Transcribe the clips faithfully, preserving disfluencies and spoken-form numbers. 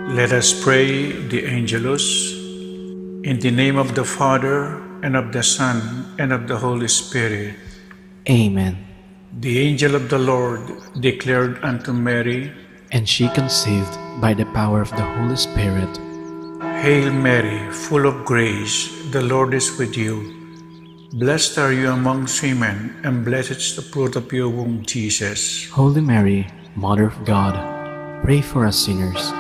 Let us pray the Angelus. In the name of the Father, and of the Son, and of the Holy Spirit. Amen. The angel of the Lord declared unto Mary, and she conceived by the power of the Holy Spirit. Hail Mary, full of grace, the Lord is with you. Blessed are you amongst women, and blessed is the fruit of your womb, Jesus. Holy Mary, Mother of God, pray for us sinners,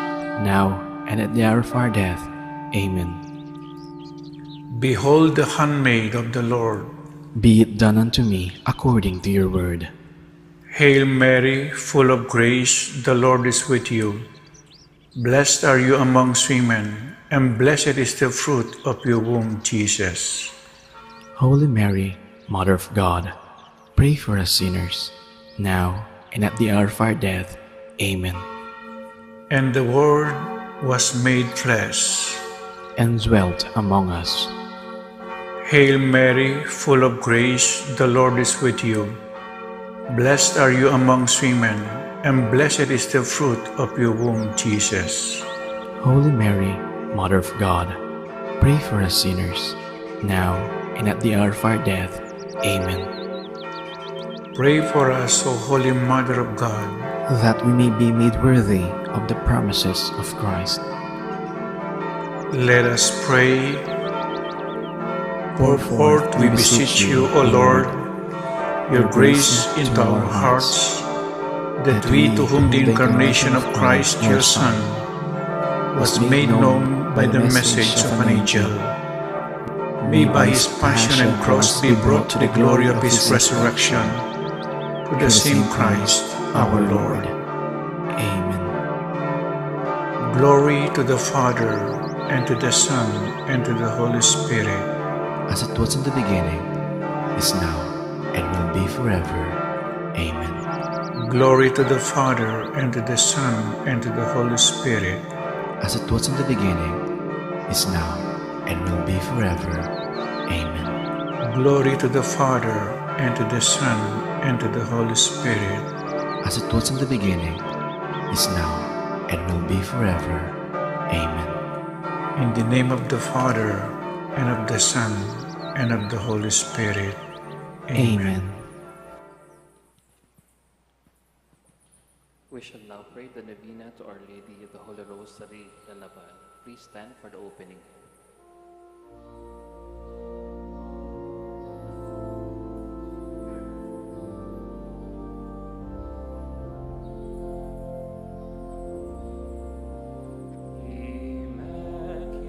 now and at the hour of our death. Amen. Behold the handmaid of the Lord. Be it done unto me according to your word. Hail Mary, full of grace, the Lord is with you. Blessed are you amongst women, and blessed is the fruit of your womb, Jesus. Holy Mary, Mother of God, pray for us sinners, now and at the hour of our death. Amen. And the Word was made flesh. And dwelt among us. Hail Mary, full of grace, the Lord is with you. Blessed are you amongst women, and blessed is the fruit of your womb, Jesus. Holy Mary, Mother of God, pray for us sinners, now and at the hour of our death. Amen. Pray for us, O Holy Mother of God. That we may be made worthy of the promises of Christ. Let us pray. Pour forth, we beseech you, O Lord, your grace into our hearts, that we, to whom the incarnation of Christ, your Son, was made known by the message of an angel, may by his passion and cross be brought to the glory of his resurrection. Through the same Christ our Lord. Amen. Glory to the Father, and to the Son, and to the Holy Spirit. As it was in the beginning, is now, and will be forever. Amen. Glory to the Father, and to the Son, and to the Holy Spirit. As it was in the beginning, is now, and will be forever. Amen. Glory to the Father, and to the Son, and to the Holy Spirit. As it was in the beginning, is now, and will be forever. Amen. In the name of the Father, and of the Son, and of the Holy Spirit. Amen. Amen. We shall now pray the novena to Our Lady of the Holy Rosary, Lalaban. Please stand for the opening.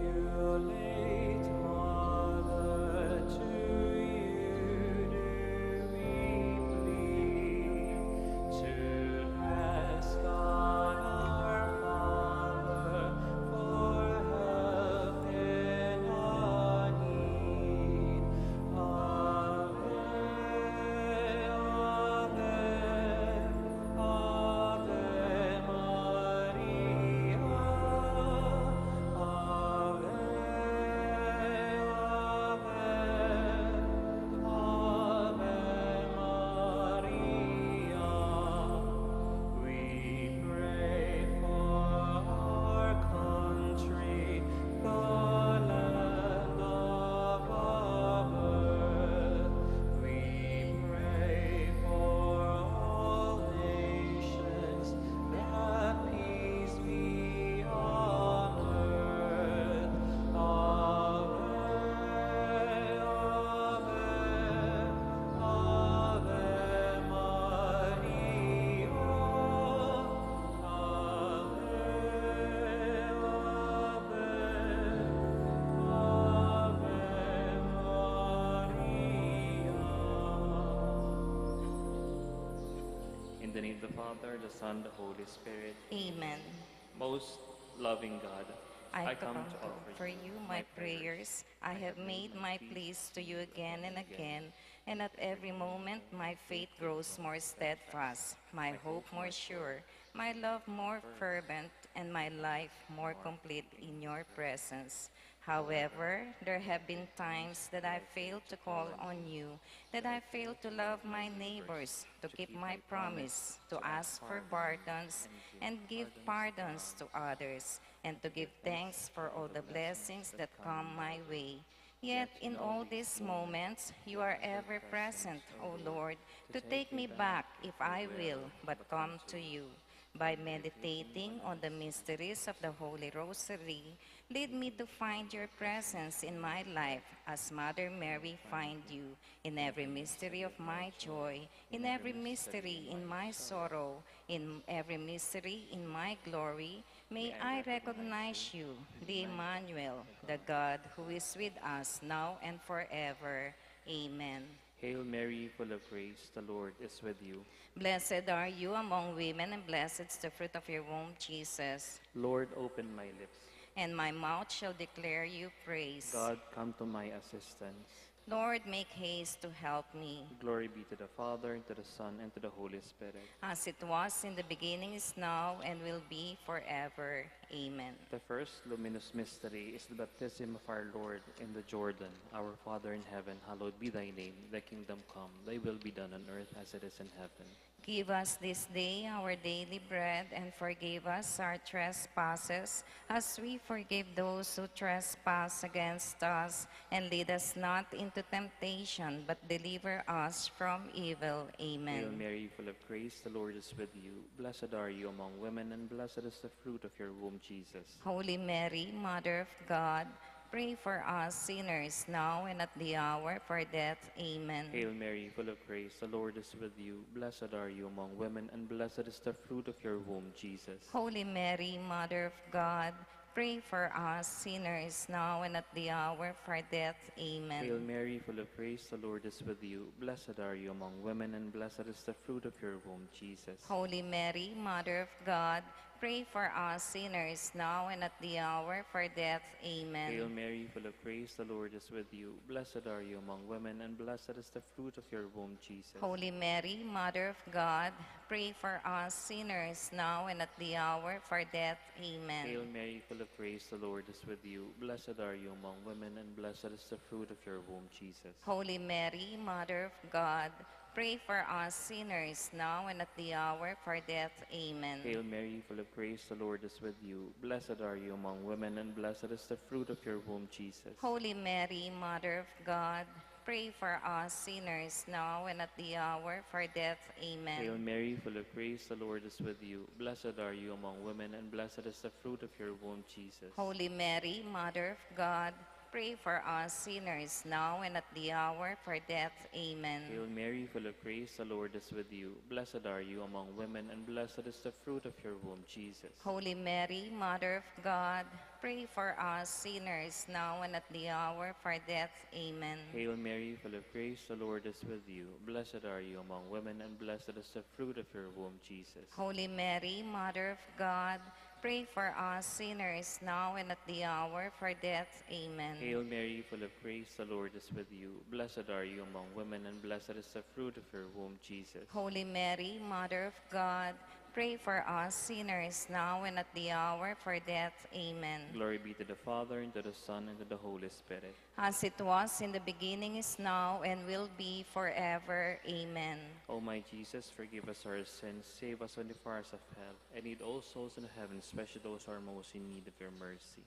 Immaculate Mother, to you do we plead, to ask God our Father for help in our need. Ave, Ave, Ave Maria. Ave, Ave, Ave Maria. We pray for our country, the land of our birth. We pray for all nations, that peace be on earth. Ave, Ave, Ave Maria. Ave, Ave, Ave Maria. In the name of the Father, the Son, the Holy Spirit. Amen. Most loving God, I come to offer you my prayers. I have made my pleas to you again and again, and at every moment my faith grows more steadfast, my hope more sure, my love more fervent, and my life more complete in your presence. However, there have been times that I failed to call on you, that I failed to love my neighbors, to keep my promise, to ask for pardons and give pardons to others, and to give thanks for all the blessings that come my way. Yet in all these moments, you are ever present, O Lord, to take me back if I will but come to you. By meditating on the mysteries of the Holy Rosary, lead me to find your presence in my life as Mother Mary find you in every mystery of my joy, in every mystery in my sorrow, in every mystery in my glory. May I recognize you, the Emmanuel, the God who is with us now and forever. Amen. Hail Mary, full of grace, the Lord is with you. Blessed are you among women, and blessed is the fruit of your womb, Jesus. Lord, open my lips. And my mouth shall declare you praise. God, come to my assistance. Lord, make haste to help me. Glory be to the Father, and to the Son, and to the Holy Spirit. As it was in the beginning, is now, and will be forever. Amen. The first luminous mystery is the baptism of our Lord in the Jordan. Our Father in heaven, hallowed be thy name. Thy kingdom come, thy will be done on earth as it is in heaven. Give us this day our daily bread, and forgive us our trespasses, as we forgive those who trespass against us. And lead us not into temptation, but deliver us from evil. Amen. Hail Mary, full of grace, the Lord is with you. Blessed are you among women, and blessed is the fruit of your womb, Jesus. Holy Mary, Mother of God, pray for us sinners, now and at the hour of our death. Amen. Hail Mary, full of grace, the Lord is with you. Blessed are you among women, and blessed is the fruit of your womb, Jesus. Holy Mary, Mother of God, pray for us sinners, now and at the hour of our death. Amen. Hail Mary, full of grace, the Lord is with you. Blessed are you among women, and blessed is the fruit of your womb, Jesus. Holy Mary, Mother of God, pray for us sinners, now and at the hour of our death. Amen. Hail Mary, full of grace, the Lord is with you. Blessed are you among women, and blessed is the fruit of your womb, Jesus. Holy Mary, Mother of God, pray for us sinners, now and at the hour of our death. Amen. Hail Mary, full of grace, the Lord is with you. Blessed are you among women, and blessed is the fruit of your womb, Jesus. Holy Mary, Mother of God, pray for us sinners, now and at the hour of our death. Amen. Hail Mary, full of grace, the Lord is with you. Blessed are you among women, and blessed is the fruit of your womb, Jesus. Holy Mary, Mother of God, pray for us sinners, now and at the hour of our death. Amen. Hail Mary, full of grace, the Lord is with you. Blessed are you among women, and blessed is the fruit of your womb, Jesus. Holy Mary, Mother of God, pray for us sinners, now and at the hour of our death. Amen. Hail Mary, full of grace, the Lord is with you. Blessed are you among women, and blessed is the fruit of your womb, Jesus. Holy Mary, Mother of God, pray for us sinners, now and at the hour of our death. Amen. Hail Mary, full of grace, the Lord is with you. Blessed are you among women, and blessed is the fruit of your womb, Jesus. Holy Mary, Mother of God, pray for us sinners, now and at the hour of our death. Amen. Hail Mary, full of grace, the Lord is with you. Blessed are you among women, and blessed is the fruit of your womb, Jesus. Holy Mary, Mother of God, pray for us sinners, now and at the hour of our death. Amen. Glory be to the Father, and to the Son, and to the Holy Spirit. As it was in the beginning, is now, and will be forever. Amen. O my Jesus, forgive us our sins, save us from the fires of hell, and lead all souls into heaven, especially those who are most in need of your mercy.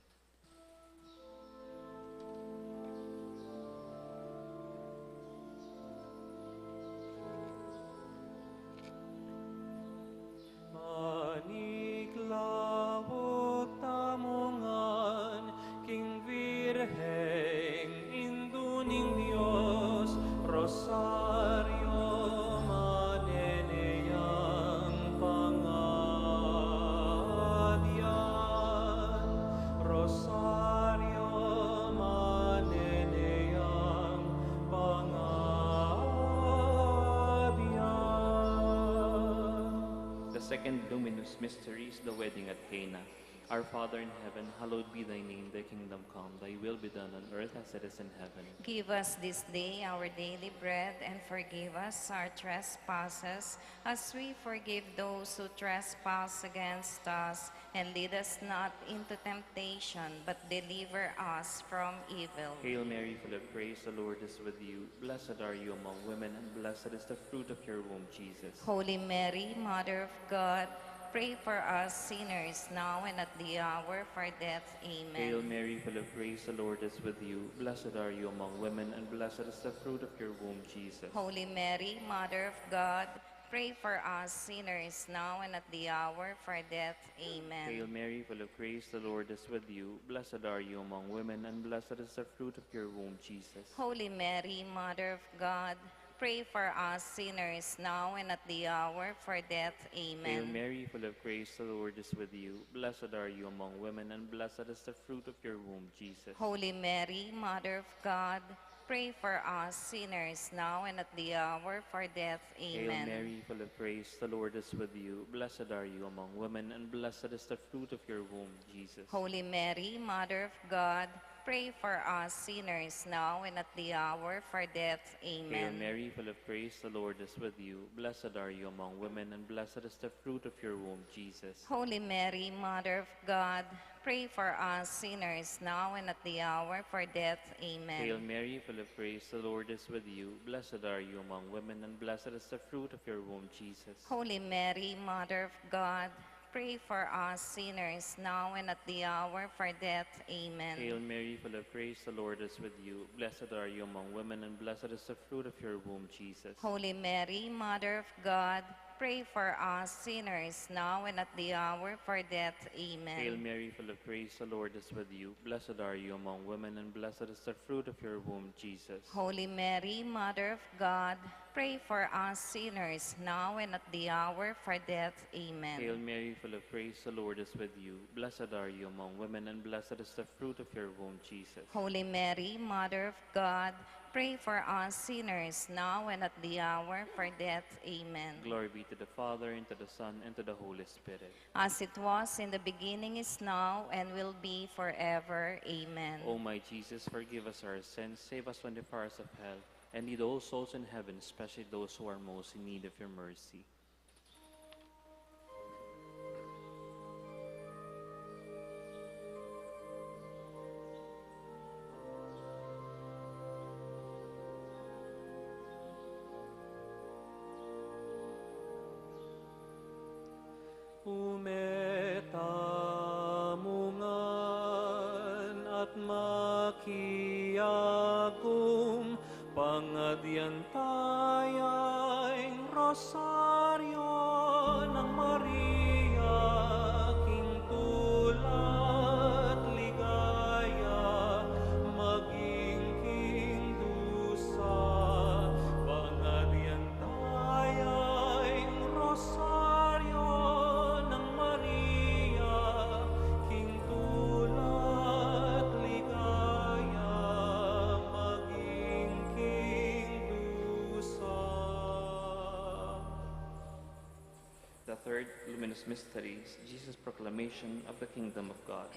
Maniklaut tamu ngan king Virgen, Indu ning Dios, Rosario maneneng yang pangadian, Rosario maneneng yang pangadian. The second luminous mystery is the wedding at Cana. Our Father in heaven, hallowed be thy name. Thy kingdom come, thy will be done on earth as it is in heaven. Give us this day our daily bread, and forgive us our trespasses, as we forgive those who trespass against us. And lead us not into temptation, but deliver us from evil. Hail Mary, full of grace, the Lord is with you. Blessed are you among women, and blessed is the fruit of your womb, Jesus. Holy Mary, Mother of God, pray for us sinners now and at the hour of our death. Amen. Hail Mary, full of grace, the Lord is with you. Blessed are you among women, and blessed is the fruit of your womb, Jesus. Holy Mary, Mother of God, pray for us sinners now and at the hour of our death. Amen. Hail Mary, full of grace, the Lord is with you. Blessed are you among women, and blessed is the fruit of your womb, Jesus. Holy Mary, Mother of God, pray for us sinners now and at the hour of our death. Amen. Hail Mary, full of grace, the Lord is with you. Blessed are you among women, and blessed is the fruit of your womb, Jesus. Holy Mary, Mother of God, pray for us sinners now and at the hour of our death. Amen. Hail Mary, full of grace, the Lord is with you. Blessed are you among women, and blessed is the fruit of your womb, Jesus. Holy Mary, Mother of God, pray for us sinners now and at the hour of our death. Amen. Hail Mary, full of grace, the Lord is with you. Blessed are you among women, and blessed is the fruit of your womb, Jesus. Holy Mary, Mother of God, pray for us sinners now and at the hour of our death. Amen. Hail Mary, full of grace, the Lord is with you. Blessed are you among women, and blessed is the fruit of your womb, Jesus. Holy Mary, Mother of God, pray for us sinners now and at the hour of our death. Amen. Hail Mary, full of grace, the Lord is with you. Blessed are you among women, and blessed is the fruit of your womb, Jesus. Holy Mary, Mother of God, pray for us sinners now and at the hour of our death. Amen. Hail Mary, full of grace, the Lord is with you. Blessed are you among women, and blessed is the fruit of your womb, Jesus. Holy Mary, Mother of God, pray for us sinners now and at the hour of our death. Amen. Hail Mary, full of grace, the Lord is with you. Blessed are you among women, and blessed is the fruit of your womb, Jesus. Holy Mary, Mother of God, pray for us sinners now and at the hour of our death. Amen. Glory be to the Father, and to the Son, and to the Holy Spirit. As it was in the beginning, is now, and will be forever. Amen. O my Jesus, forgive us our sins, save us from the fires of hell, and lead all souls in heaven, especially those who are most in need of your mercy. Umetamu ngan at makiagum, pangadian taya ing Rosario nang Maria, king tula't ligaya, maging king dusa, pangadian taya ing Rosario nang Maria, king tula't ligaya, maging king dusa. The third luminous mystery is Jesus' proclamation of the kingdom of God.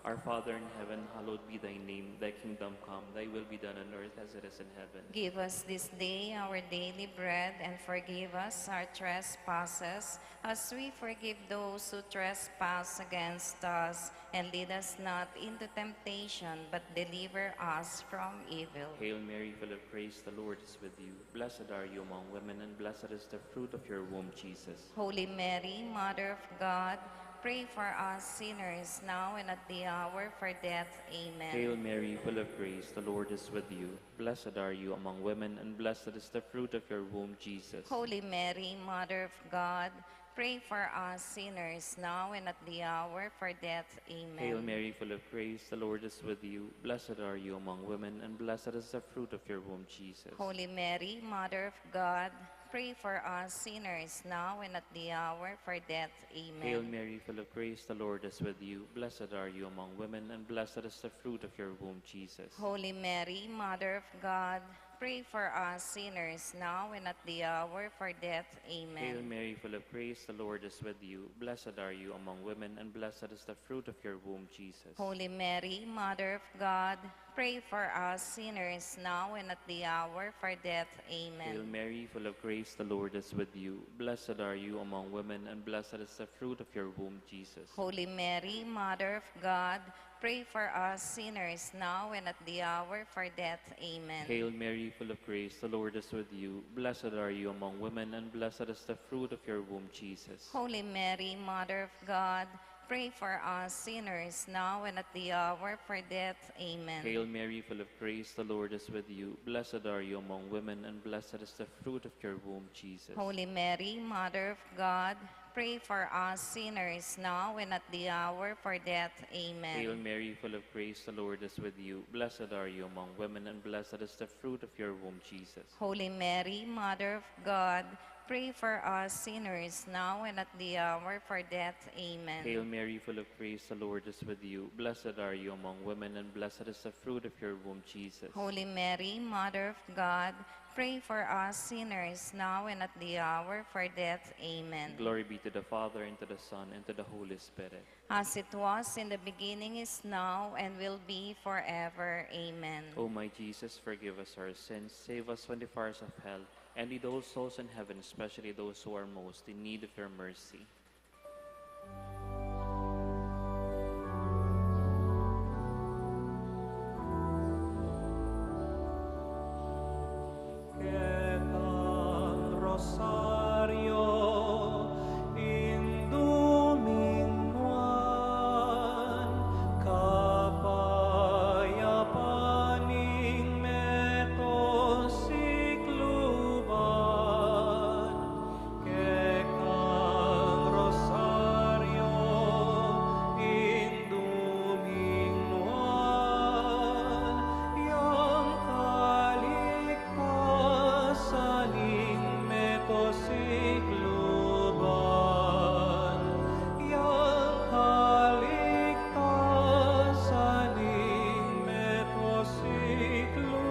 Our Father in heaven, hallowed be thy name. Thy kingdom come, thy will be done on earth as it is in heaven. Give us this day our daily bread, and forgive us our trespasses, as we forgive those who trespass against us. And lead us not into temptation, but deliver us from evil. Hail Mary, full of grace, the Lord is with you. Blessed are you among women, and blessed is the fruit of your womb, Jesus. Holy Mary, Mother of God, pray for us sinners now and at the hour of our death. Amen. Hail Mary, full of grace, the Lord is with you. Blessed are you among women, and blessed is the fruit of your womb, Jesus. Holy Mary, Mother of God, pray for us sinners now and at the hour of our death. Amen. Hail Mary, full of grace, the Lord is with you. Blessed are you among women, and blessed is the fruit of your womb, Jesus. Holy Mary, Mother of God, pray for us sinners now and at the hour of our death. Amen. Hail Mary, full of grace, the Lord is with you. Blessed are you among women, and blessed is the fruit of your womb, Jesus. Holy Mary, Mother of God, Pray for us sinners, now and at the hour of our death. Amen. Hail Mary, full of grace, the Lord is with you. Blessed are you among women, and blessed is the fruit of your womb, Jesus. Holy Mary, Mother of God, pray for us sinners, now and at the hour of our death. Amen. Hail Mary, full of grace, the Lord is with you. Blessed are you among women, and blessed is the fruit of your womb, Jesus. Holy Mary, Mother of God, pray for us sinners, now and at the hour of our death. Amen. Hail Mary, full of grace, the Lord is with you. Blessed are you among women, and blessed is the fruit of your womb, Jesus. Holy Mary, Mother of God, pray for us sinners, now and at the hour of our death. Amen. Hail Mary, full of grace, the Lord is with you. Blessed are you among women, and blessed is the fruit of your womb, Jesus. Holy Mary, Mother of God, pray for us sinners, now and at the hour of our death. Amen. Hail Mary, full of grace, the Lord is with you. Blessed are you among women, and blessed is the fruit of your womb, Jesus. Holy Mary, Mother of God, pray for us sinners, now and at the hour of our death. Amen. Hail Mary, full of grace, the Lord is with you. Blessed are you among women, and blessed is the fruit of your womb, Jesus. Holy Mary, Mother of God, pray for us sinners, now and at the hour of our death. Amen. Glory be to the Father, and to the Son, and to the Holy Spirit. As it was in the beginning, is now, and will be forever. Amen. O my Jesus, forgive us our sins, save us from the fires of hell, and lead all souls in heaven, especially those who are most in need of your mercy. Kekang rosario ing duminguan, kapayapan ing meto sikluban. Kekang rosario ing duminguan, yang kaligtasan ing meto sikluban, yang kaligtasan ing meto sikluban.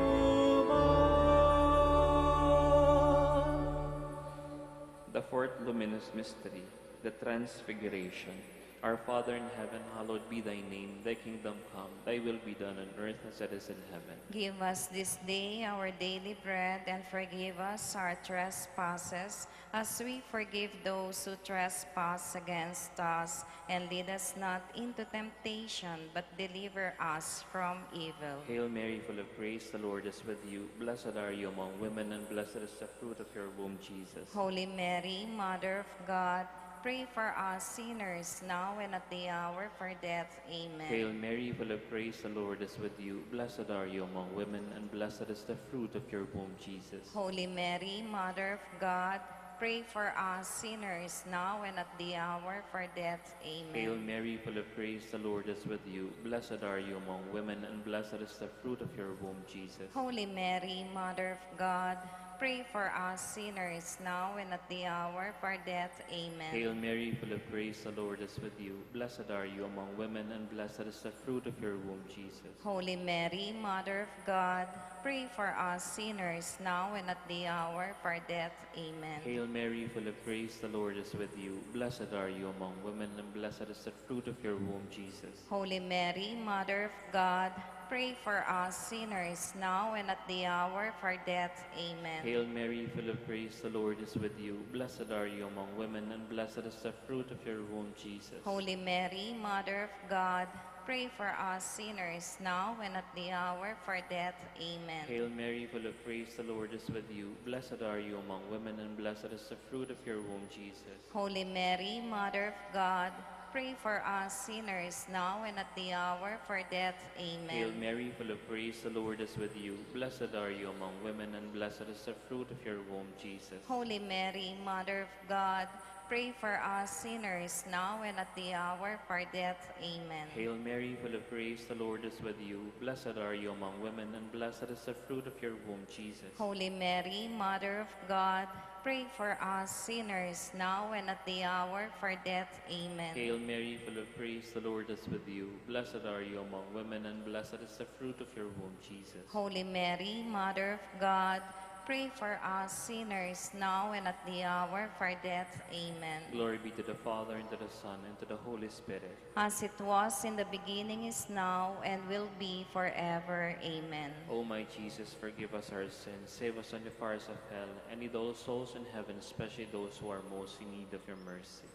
The fourth luminous mystery, the Transfiguration. Our Father in heaven, hallowed be thy name. Thy kingdom come, thy will be done on earth as it is in heaven. Give us this day our daily bread, and forgive us our trespasses, as we forgive those who trespass against us. And lead us not into temptation, but deliver us from evil. Hail Mary, full of grace, the Lord is with you. Blessed are you among women, and blessed is the fruit of your womb, Jesus. Holy Mary, Mother of God, pray for us sinners, now and at the hour of our death. Amen. Hail Mary, full of grace, the Lord is with you. Blessed are you among women, and blessed is the fruit of your womb, Jesus. Holy Mary, Mother of God, pray for us sinners, now and at the hour of our death. Amen. Hail Mary, full of grace, the Lord is with you. Blessed are you among women, and blessed is the fruit of your womb, Jesus. Holy Mary, Mother of God, pray for us sinners, now and at the hour of our death. Amen. Hail Mary, full of grace, the Lord is with you. Blessed are you among women, and blessed is the fruit of your womb, Jesus. Holy Mary, Mother of God, pray for us sinners, now and at the hour of our death. Amen. Hail Mary, full of grace, the Lord is with you. Blessed are you among women, and blessed is the fruit of your womb, Jesus. Holy Mary, Mother of God, pray for us sinners, now and at the hour of our death. Amen. Hail Mary, full of grace, the Lord is with you. Blessed are you among women, and blessed is the fruit of your womb, Jesus. Holy Mary, Mother of God, pray for us sinners, now and at the hour of our death. Amen. Hail Mary, full of grace, the Lord is with you. Blessed are you among women, and blessed is the fruit of your womb, Jesus. Holy Mary, Mother of God, pray for us sinners, now and at the hour of our death. Amen. Hail Mary, full of grace, the Lord is with you. Blessed are you among women, and blessed is the fruit of your womb, Jesus. Holy Mary, Mother of God, pray for us sinners, now and at the hour of our death. Amen. Hail Mary, full of grace, the Lord is with you. Blessed are you among women, and blessed is the fruit of your womb, Jesus. Holy Mary, Mother of God, Pray for us sinners, now and at the hour of our death. Amen. Hail Mary, full of grace, the Lord is with you. Blessed are you among women, and blessed is the fruit of your womb, Jesus. Holy Mary, Mother of God, pray for us sinners, now and at the hour of our death. Amen. Glory be to the Father, and to the Son, and to the Holy Spirit. As it was in the beginning, is now, and will be forever. Amen. O my Jesus, forgive us our sins, save us from the fires of hell, and lead all souls in heaven, especially those who are most in need of your mercy.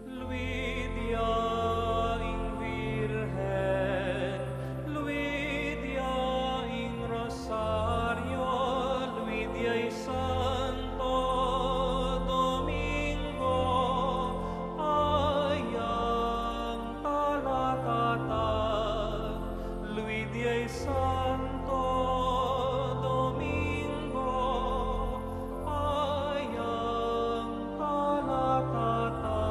Luidia ing Virgen, Luidia ing Rosario, Luidia i Santo Domingo, ayang talatatag, Luidia i Santo Domingo, ayang talatatag.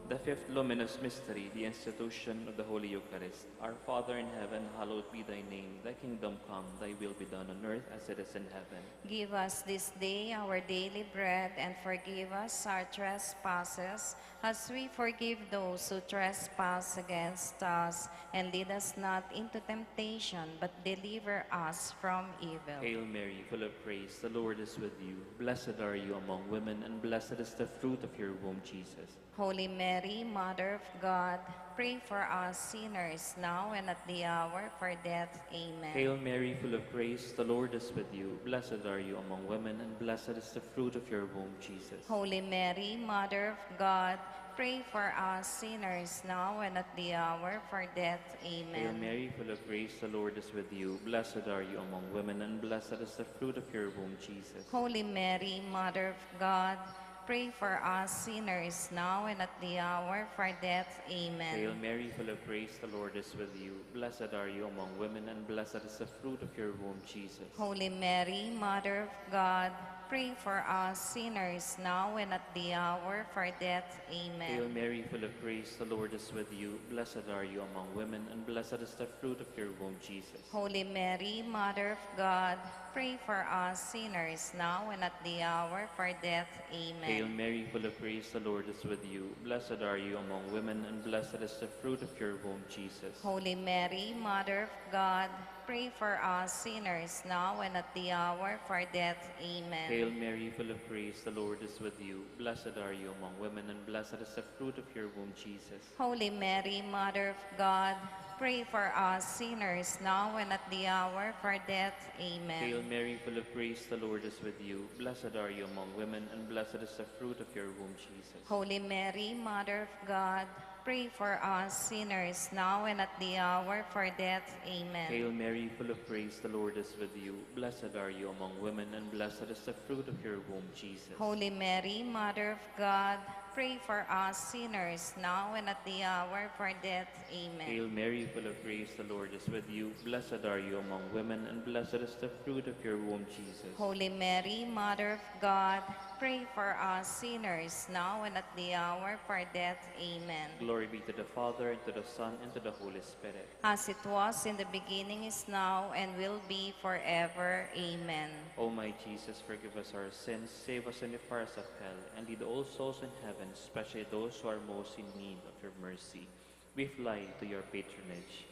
The fifth luminous mystery, the institution of the Holy Eucharist. Our Father in heaven, hallowed be thy name. Thy kingdom come, thy will be done on earth as it is in heaven. Give us this day our daily bread, and forgive us our trespasses, as we forgive those who trespass against us. And lead us not into temptation, but deliver us from evil. Hail Mary, full of grace, the Lord is with you. Blessed are you among women, and blessed is the fruit of your womb, Jesus. Holy Mary, Mother of God, pray for us sinners, now and at the hour of our death. Amen. Hail Mary, full of grace, the Lord is with you. Blessed are you among women, and blessed is the fruit of your womb, Jesus. Holy Mary, Mother of God, pray for us sinners, now and at the hour of our death. Amen. Hail Mary, full of grace, the Lord is with you. Blessed are you among women, and blessed is the fruit of your womb, Jesus. Holy Mary, Mother of God, pray for us sinners, now and at the hour of our death. Amen. Hail Mary, full of grace, the Lord is with you. Blessed are you among women, and blessed is the fruit of your womb, Jesus. Holy Mary, Mother of God, pray for us sinners, now and at the hour of our death. Amen. Hail Mary, full of grace, the Lord is with you. Blessed are you among women, and blessed is the fruit of your womb, Jesus. Holy Mary, Mother of God, pray for us sinners, now and at the hour of our death. Amen. Hail Mary, full of grace, the Lord is with you. Blessed are you among women, and blessed is the fruit of your womb, Jesus. Holy Mary, Mother of God, pray for us sinners, now and at the hour of our death. Amen. Hail Mary, full of grace, the Lord is with you. Blessed are you among women, and blessed is the fruit of your womb, Jesus. Holy Mary, Mother of God, pray for us sinners, now and at the hour of our death. Amen. Hail Mary, full of grace, the Lord is with you. Blessed are you among women, and blessed is the fruit of your womb, Jesus. Holy Mary, Mother of God, pray for us sinners, now and at the hour of our death. Amen. Hail Mary, full of grace, the Lord is with you. Blessed are you among women, and blessed is the fruit of your womb, Jesus. Holy Mary, Mother of God, pray for us sinners, now and at the hour of our death. Amen. Hail Mary, full of grace, the Lord is with you. Blessed are you among women, and blessed is the fruit of your womb, Jesus. Holy Mary, Mother of God, pray for us sinners, now and at the hour of our death. Amen. Glory be to the Father, and to the Son, and to the Holy Spirit. As it was in the beginning, is now, and will be forever. Amen. O my Jesus, forgive us our sins, save us from the fires of hell, and lead all souls in heaven, especially those who are most in need of your mercy. We fly to your patronage.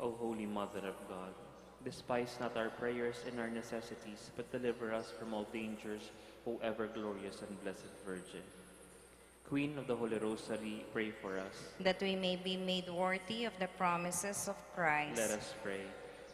O Holy Mother of God, despise not our prayers and our necessities, but deliver us from all dangers, O ever glorious and blessed Virgin. Queen of the Holy Rosary, pray for us. That we may be made worthy of the promises of Christ. Let us pray.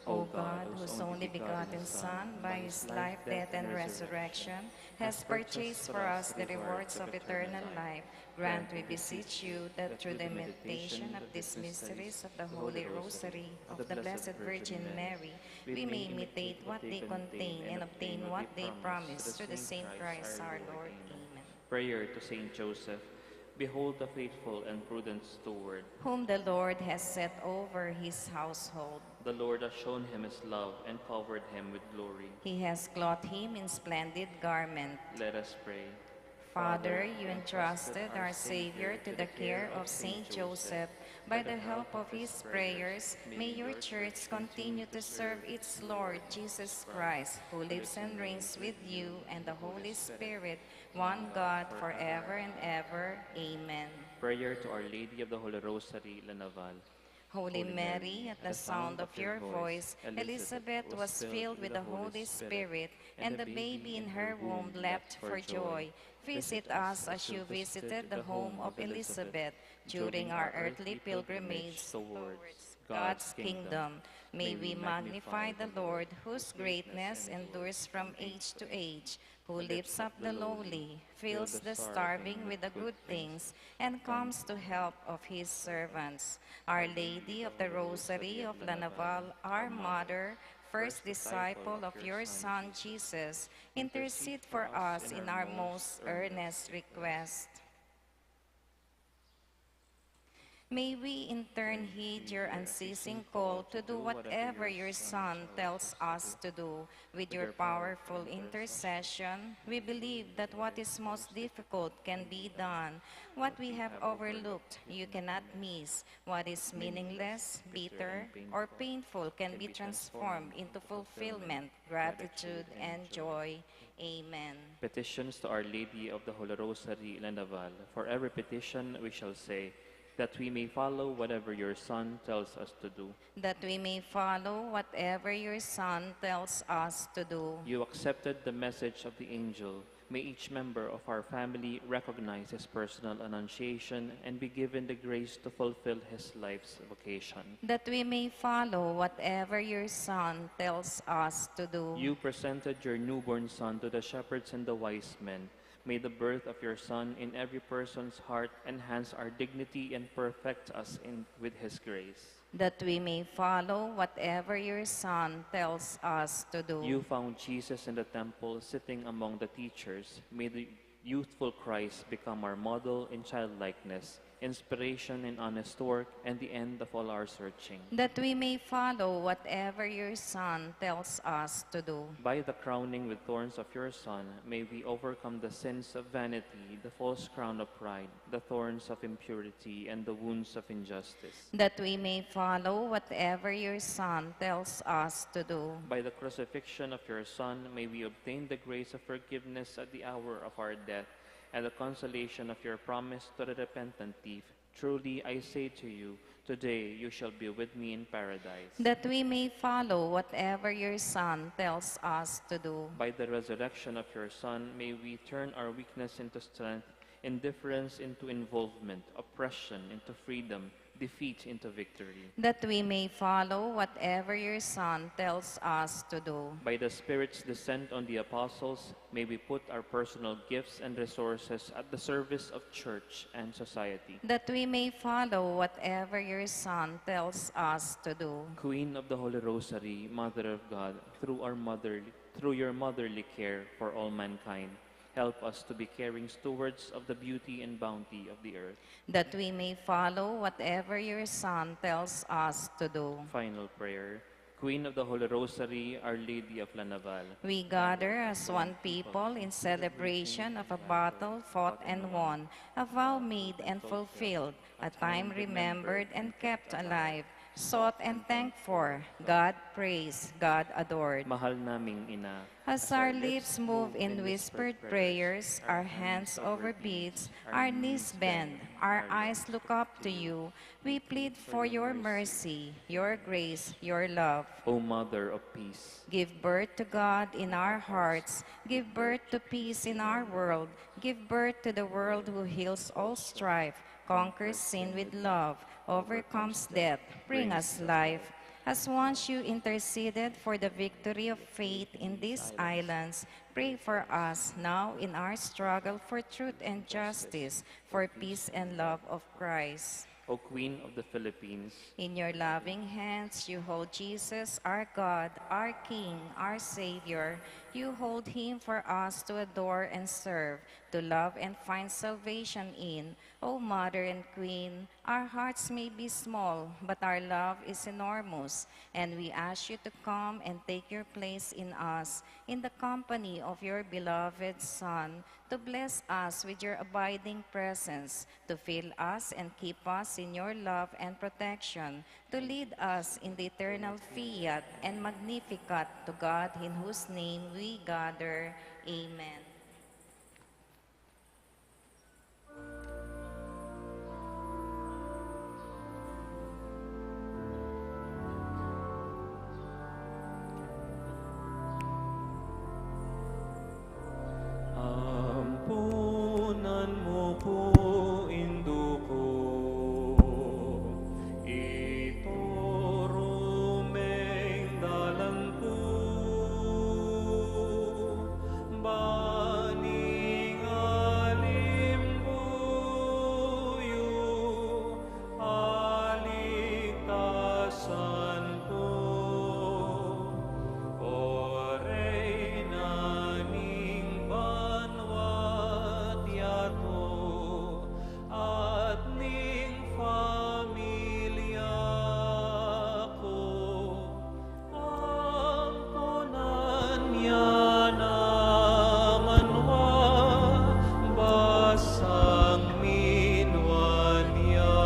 O God, whose only begotten Son, by his life, death, and resurrection, has purchased for us the rewards of eternal life, grant, we beseech you, that through the meditation of these mysteries of the Holy Rosary of the Blessed Virgin Mary, we may imitate what they contain and obtain what they promise, through the same Christ our Lord. Amen. Prayer to Saint Joseph. Behold the faithful and prudent steward, whom the Lord has set over his household. The Lord has shown him his love and covered him with glory. He has clothed him in splendid garment. Let us pray. Father, you entrusted our Savior to the care of Saint Joseph. By the help of his prayers, may your church continue to serve its Lord Jesus Christ, who lives and reigns with you and the Holy Spirit, one God, forever and ever. Amen. Prayer to Our Lady of the Holy Rosary, La Naval. Holy Mary, at the sound of your voice, Elizabeth was filled with the Holy Spirit, and the baby in her womb leapt for joy. Visit us as you visited the home of Elizabeth during our earthly pilgrimage towards God's kingdom. May we magnify the Lord, whose greatness endures from age to age, who lifts up the lowly, fills the starving with the good things, and comes to help of his servants. Our Lady of the Rosary of La Naval, our Mother, first disciple of your Son Jesus, intercede for us in our most earnest request. May we in turn heed your unceasing call to do whatever your Son tells us to do. With your powerful intercession, we believe that what is most difficult can be done. What we have overlooked, you cannot miss. What is meaningless, bitter, or painful can be transformed into fulfillment, gratitude, and joy. Amen. Petitions to Our Lady of the Holy Rosary, La Naval. For every petition we shall say, that we may follow whatever your Son tells us to do. That we may follow whatever your Son tells us to do. You accepted the message of the angel. May each member of our family recognize his personal annunciation and be given the grace to fulfill his life's vocation. That we may follow whatever your Son tells us to do. You presented your newborn Son to the shepherds and the wise men. May the birth of your Son in every person's heart enhance our dignity and perfect us in, with his grace. That we may follow whatever your Son tells us to do. You found Jesus in the temple, sitting among the teachers. May the youthful Christ become our model in childlikeness, inspiration in honest work, and the end of all our searching. That we may follow whatever your Son tells us to do. By the crowning with thorns of your Son, may we overcome the sins of vanity, the false crown of pride, the thorns of impurity, and the wounds of injustice. That we may follow whatever your Son tells us to do. By the crucifixion of your Son, may we obtain the grace of forgiveness at the hour of our death, and the consolation of your promise to the repentant thief. Truly, I say to you, today you shall be with me in paradise. That we may follow whatever your Son tells us to do. By the resurrection of your Son, may we turn our weakness into strength, indifference into involvement, oppression into freedom, defeat into victory. That we may follow whatever your Son tells us to do. By the Spirit's descent on the apostles, may we put our personal gifts and resources at the service of church and society. That we may follow whatever your Son tells us to do. Queen of the Holy Rosary, Mother of God, through our mother, through your motherly care for all mankind, help us to be caring stewards of the beauty and bounty of the earth. That we may follow whatever your Son tells us to do. Final prayer. Queen of the Holy Rosary, Our Lady of La Naval. We gather as one people in celebration of a battle fought and won, a vow made and fulfilled, a time remembered and kept alive, sought and thanked for, God praised, God adored. Mahal naming Ina, as our lips move in whispered prayers, our hands over beads, our knees bend, our eyes look up to you, we plead for your mercy, your grace, your love. O Mother of Peace. Give birth to God in our hearts. Give birth to peace in our world. Give birth to the world who heals all strife, conquers sin with love, overcomes death, brings us life. As once you interceded for the victory of faith in these islands, pray for us now in our struggle for truth and justice, for peace and love of Christ. O Queen of the Philippines. In your loving hands you hold Jesus, our God, our King, our Savior. You hold him for us to adore and serve, to love and find salvation in. O Mother and Queen, our hearts may be small, but our love is enormous, and we ask you to come and take your place in us, in the company of your beloved Son, to bless us with your abiding presence, to fill us and keep us in your love and protection, to lead us in the eternal Fiat and Magnificat, to God in whose name we gather. Amen. Ampunan mu ku, Indu ku, ituru me ing dalan ku, ban ing alimbuyu aligtasan ku, O Reyna ning banwa't yatu, at ning familia ku. Ampunan ya naman wa, basang minuan ya.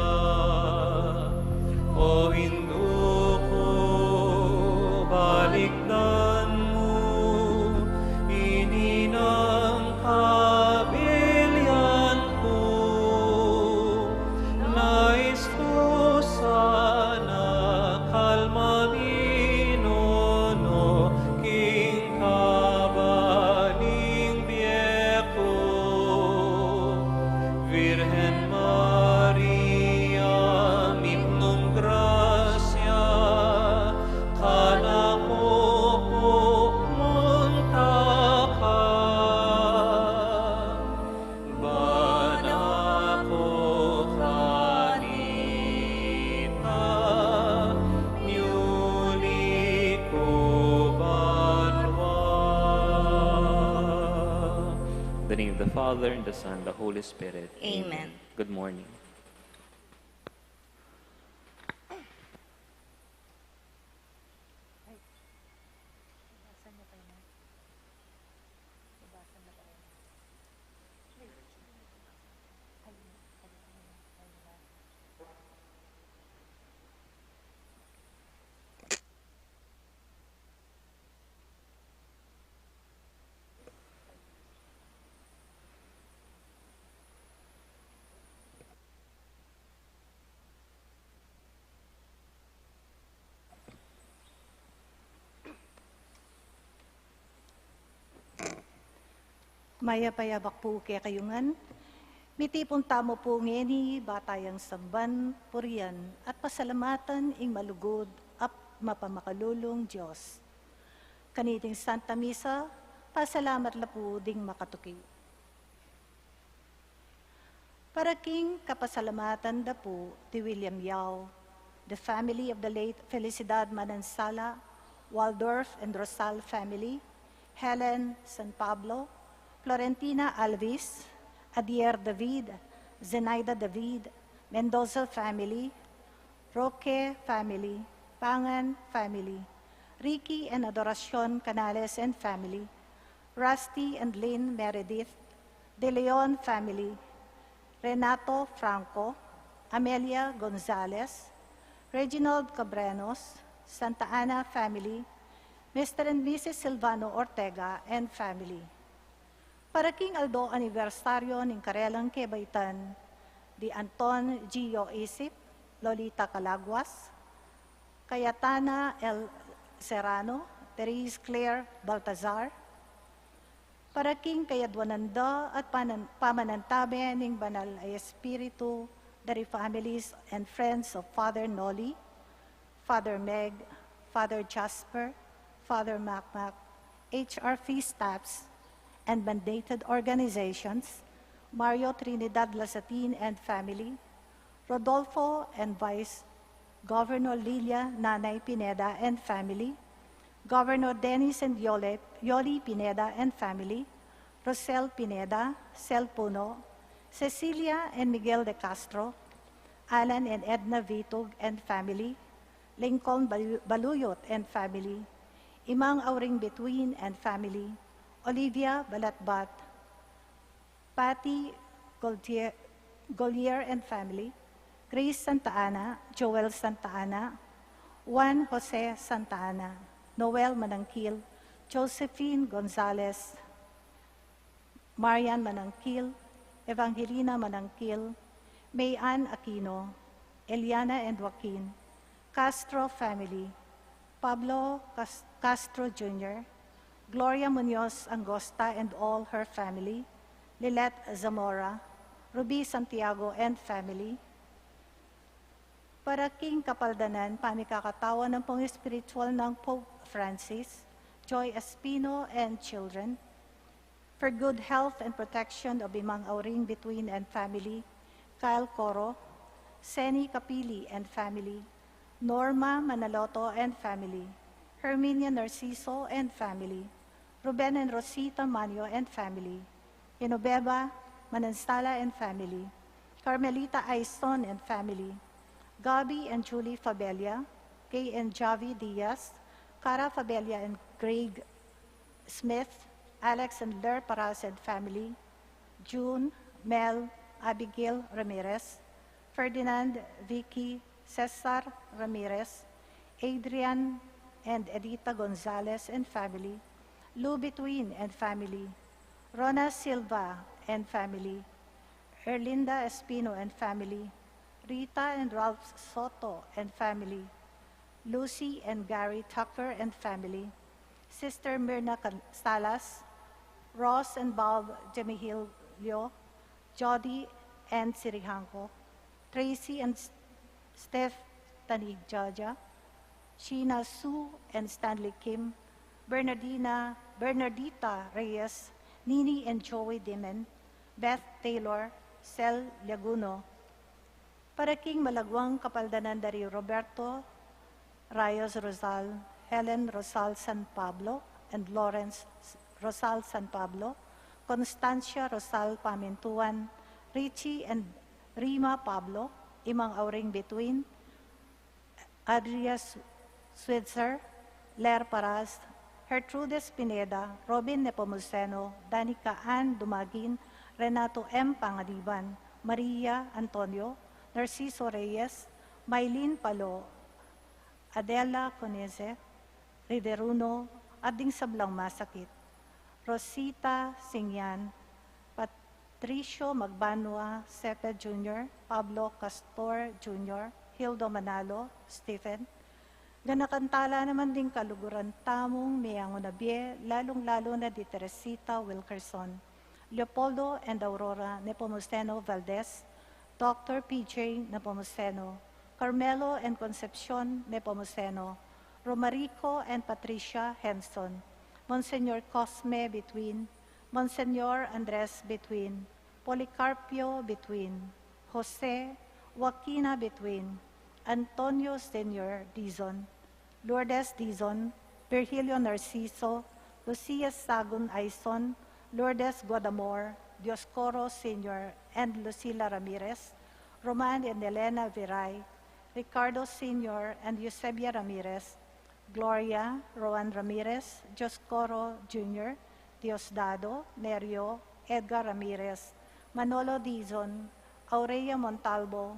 O Indu ku, balikdan mu ini nang kabilian ku. Nais ku sana kalma mi, Nono, king kaba ning bie ku. Virgen Maria, mitmung grasya, kanaku pukmunta ka. Ban aku kanita, nyuli ku banwa. In the name of the Father, and the Son, and the Holy Spirit. Amen. Amen. Good morning. Mayap a yabak pu kekayu ngan. Mitipun tamu pu ngeni, ba tayang samban, purian, at pasalamatan ing malugud at mapamakalulung Dios. Kaniting Santa Misa, pasalamat la pu ding makatuki. Para king kapasalamatan da pu di William Yao, the family of the late Felicidad Manansala, Waldorf and Rosal family, Helen San Pablo, Florentina Alvis, Adier David, Zenaida David, Mendoza family, Roque family, Pangan family, Ricky and Adoracion Canales and family, Rusty and Lynn Meredith, De Leon family, Renato Franco, Amelia Gonzalez, Reginald Cabrenos, Santa Ana family, Mister and Missus Silvano Ortega and family. Para king aldo anibersaryo ning karelang kebaitan di Anton Gio Isip, Lolita Calaguas, Cayetana L. Serrano, Therese Claire Baltazar, para king kayadwanan da at panan-, pamanantabe ning Banal a Espiritu, dari families and friends of Father Noli, Father Meg, Father Jasper, Father Makmak, H R P staffs, and mandated organizations, Mario Trinidad Lasatin and family, Rodolfo and Vice Governor Lilia Nanay Pineda and family, Governor Dennis and Yole, Yoli Pineda and family, Rosel Pineda, Sel Puno, Cecilia and Miguel de Castro, Alan and Edna Vitug and family, Lincoln Balu- Baluyot and family, Imang Auring Bituin and family, Olivia Balatbat, Patty Gaultier, Golier and family, Grace Santa Ana, Joel Santa Ana, Juan Jose Santa Ana, Noel Manangkil, Josephine Gonzalez, Marian Manangkil, Evangelina Manangkil, May Ann Aquino, Eliana and Joaquin, Castro family, Pablo Cas- Castro Junior, Gloria Munoz Angosta and all her family, Lilet Zamora, Ruby Santiago and family, para king kapaldanan pamikakatawan ng pong espiritual ng Pope Francis, Joy Espino and children, for good health and protection of Imang Auring Bituin and family, Kyle Coro, Seni Capili and family, Norma Manaloto and family, Herminia Narciso and family, Ruben and Rosita Manio and family, Genoveva Manansala and family, Carmelita Aison and family, Gabby and Julie Fabella, Kay and Javi Diaz, Cara Fabella and Craig Smith, Alex and Ler Paras and family, June, Mel, Abigail Ramirez, Ferdinand, Vicky, Cesar Ramirez, Adrian and Edita Gonzalez and family, Lou Bituin and family, Rona Silva and family, Erlinda Espino and family, Rita and Ralph Soto and family, Lucy and Gary Tucker and family, Sister Mirna Can- Salas, Ross and Bob Demihilio, Jody and Sirihanco, Tracy and S- Steph Tanigjaja, Sheena Sue and Stanley Kim, Bernardina, Bernardita Reyes, Nini and Joey Dimen, Beth Taylor, Sel Laguno, para king malagwang kapaldanan da ri Roberto Rayos Rosal, Helen Rosal San Pablo, and Lawrence Rosal San Pablo, Constancia Rosal Pamintuan, Richie and Rima Pablo, Imang Auring Bituin, Adria Switzer, Ler Paras, Gertrudes Pineda, Robin Nepomuceno, Danica Ann Dumagin, Renato M. Panganiban, Maria Antonio, Narciso Reyes, Mylene Palo, Adela Conese, Riveruno, at ding sablang masakit, Rosita Singyan, Patricio Magbanua Ceped Junior, Pablo Castor Junior, Hildo Manalo, Stephen, ganakan tala naman ding kaluguran tamung meangu na bie, lalung-lalu na di Teresita Wilkerson, Leopoldo and Aurora Nepomuceno Valdez, Doctor P J Nepomuceno, Carmelo and Concepcion Nepomuceno, Romarico and Patricia Henson, Monsignor Cosme Bituin, Monsignor Andres Bituin, Policarpio Bituin, Jose, Joaquina Bituin, Antonio Senior Dizon, Lourdes Dizon, Virgilio Narciso, Lucia Sagun Aison, Lourdes Guadamor, Dioscoro Senior and Lucila Ramirez, Roman and Elena Viray, Ricardo Senior and Eusebia Ramirez, Gloria, Roan Ramirez, Dioscoro Junior, Diosdado, Nerio, Edgar Ramirez, Manolo Dizon, Aurea Montalbo,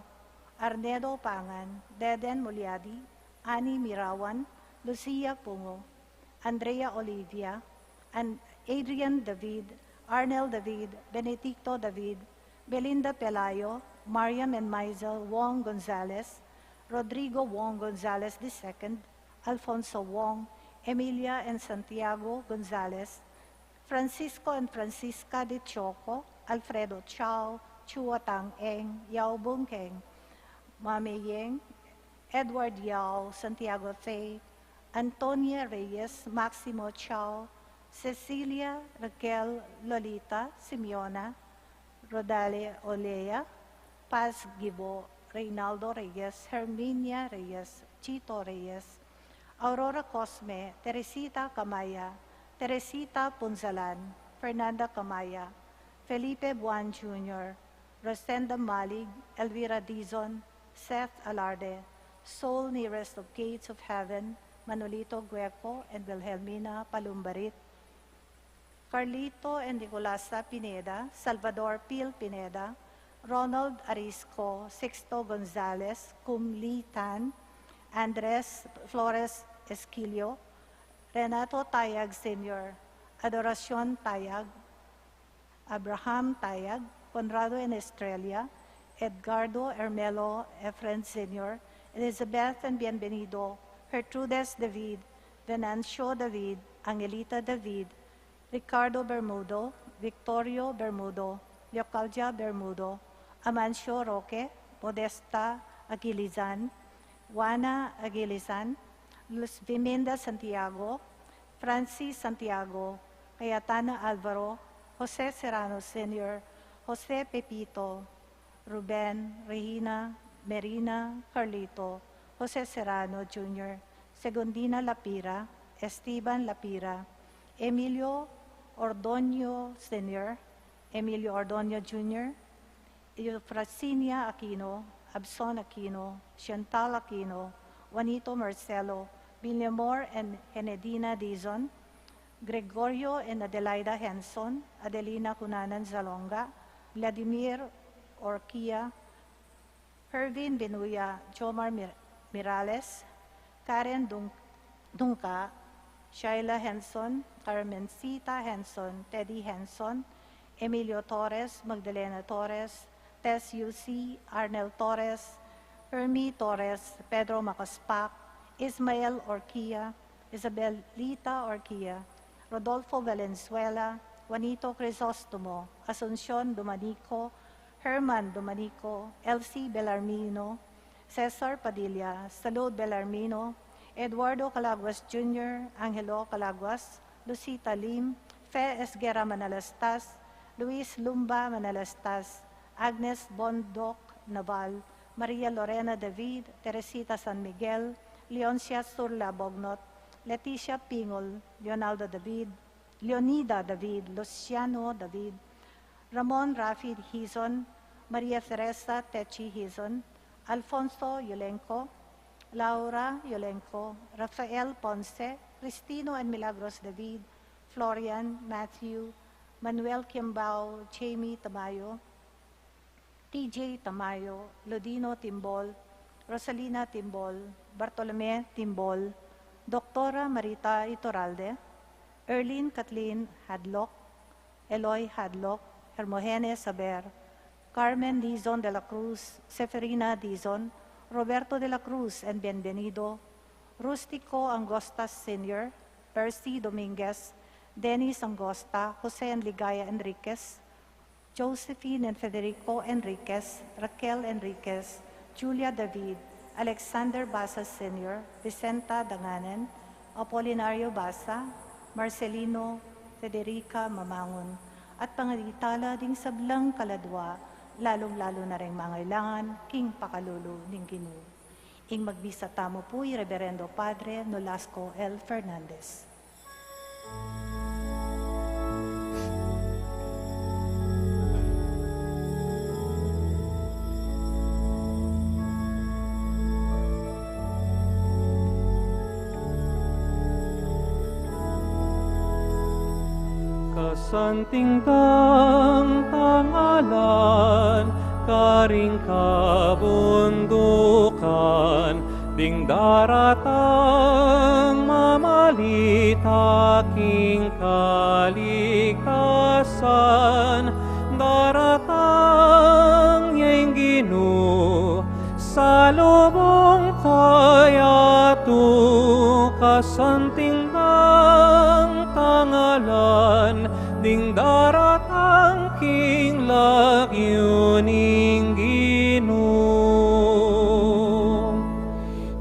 Arnedo Pangan, Deden Muliadi, Annie Mirawan, Lucia Pungo, Andrea Olivia, and Adrian David, Arnel David, Benedicto David, Belinda Pelayo, Mariam and Maisel Wong Gonzalez, Rodrigo Wong Gonzalez the second, Alfonso Wong, Emilia and Santiago Gonzalez, Francisco and Francisca de Choco, Alfredo Chao, Chua Tang Eng, Yao Bung Keng, Mame Yeng, Edward Yao, Santiago Fei, Antonia Reyes, Maximo Chao, Cecilia, Raquel, Lolita, Simeona, Rodale Olea, Paz Gibo, Reynaldo Reyes, Herminia Reyes, Chito Reyes, Aurora Cosme, Teresita Camaya, Teresita Punzalan, Fernanda Camaya, Felipe Buan Junior, Rosenda Malig, Elvira Dizon, Seth Alarde, soul nearest of gates of heaven, Manolito Gueco and Wilhelmina Palumbarit, Carlito and Nicolasa Pineda, Salvador Pil Pineda, Ronald Arisco, Sixto Gonzalez, Kum Lee Tan, Andres Flores Esquilio, Renato Tayag Senior, Adoracion Tayag, Abraham Tayag, Conrado and Estrella, Edgardo Hermelo Efren Senior, Elizabeth and Bienvenido, Gertrudes David, Venancio David, Angelita David, Ricardo Bermudo, Victorio Bermudo, Leocadia Bermudo, Amancio Roque, Modesta Aguilizan, Juana Aguilizan, Luz Viminda Santiago, Francis Santiago, Cayetana Alvaro, Jose Serrano Senior, Jose Pepito, Ruben, Regina, Merina, Carlito, Jose Serrano Junior, Segundina Lapira, Esteban Lapira, Emilio Ordoño Senior, Emilio Ordoño Junior, Eufrasinia Aquino, Abson Aquino, Chantal Aquino, Juanito Marcelo, Villamor and Henedina Dizon, Gregorio and Adelaida Henson, Adelina Cunanan Zalonga, Vladimir Orquia, Hervin Benuya, Jomar Mir-, Mirales, Karen Dun-, Dunca, Shaila Henson, Carmencita Henson, Teddy Henson, Emilio Torres, Magdalena Torres, Tess Yusi, Arnel Torres, Hermie Torres, Pedro Macaspac, Ismael Orquia, Isabelita Orquia, Rodolfo Valenzuela, Juanito Crisostomo, Asuncion Domanico, Herman Domanico, Elsie Belarmino, Cesar Padilla, Salud Belarmino, Eduardo Calaguas Junior, Angelo Calaguas, Lucita Lim, Fe Esguerra Manalastas, Luis Lumba Manalastas, Agnes Bondoc Naval, Maria Lorena David, Teresita San Miguel, Leoncia Surla Bognot, Leticia Pingol, Leonardo David, Leonida David, Luciano David, Ramon Rafi Hizon, Maria Teresa Techi Hizon, Alfonso Yolenco, Laura Yolenco, Rafael Ponce, Cristino and Milagros David, Florian, Matthew, Manuel Kimbao, Jamie Tamayo, T J Tamayo, Lodino Timbol, Rosalina Timbol, Bartolome Timbol, Doktora Marita Iturralde, Erlin Kathleen Hadlock, Eloy Hadlock, Hermogene Saber, Carmen Dizon de la Cruz, Seferina Dizon, Roberto de la Cruz and Bienvenido, Rustico Angosta Senior, Percy Dominguez, Dennis Angosta, Jose and Ligaya Enriquez, Josephine and Federico Enriquez, Raquel Enriquez, Julia David, Alexander Basa Senior, Vicenta Danganan, Apolinario Basa, Marcelino, Federica Mamangun, at pangatala ding sablang kaladwa, lalung-lalu na ring mangailangan king pakalulu ning Ginu. Ing magmisa tamu pu i Reverendo Padre Nolasco L Fernandez. Kasanting dang tangalan karing kabundukan, ding daratang mamalita king kaligtasan, daratang ya ing Ginu, salubung kaya tu. Kasanting dang tangalan, ding daratang king lagyu ning Ginu.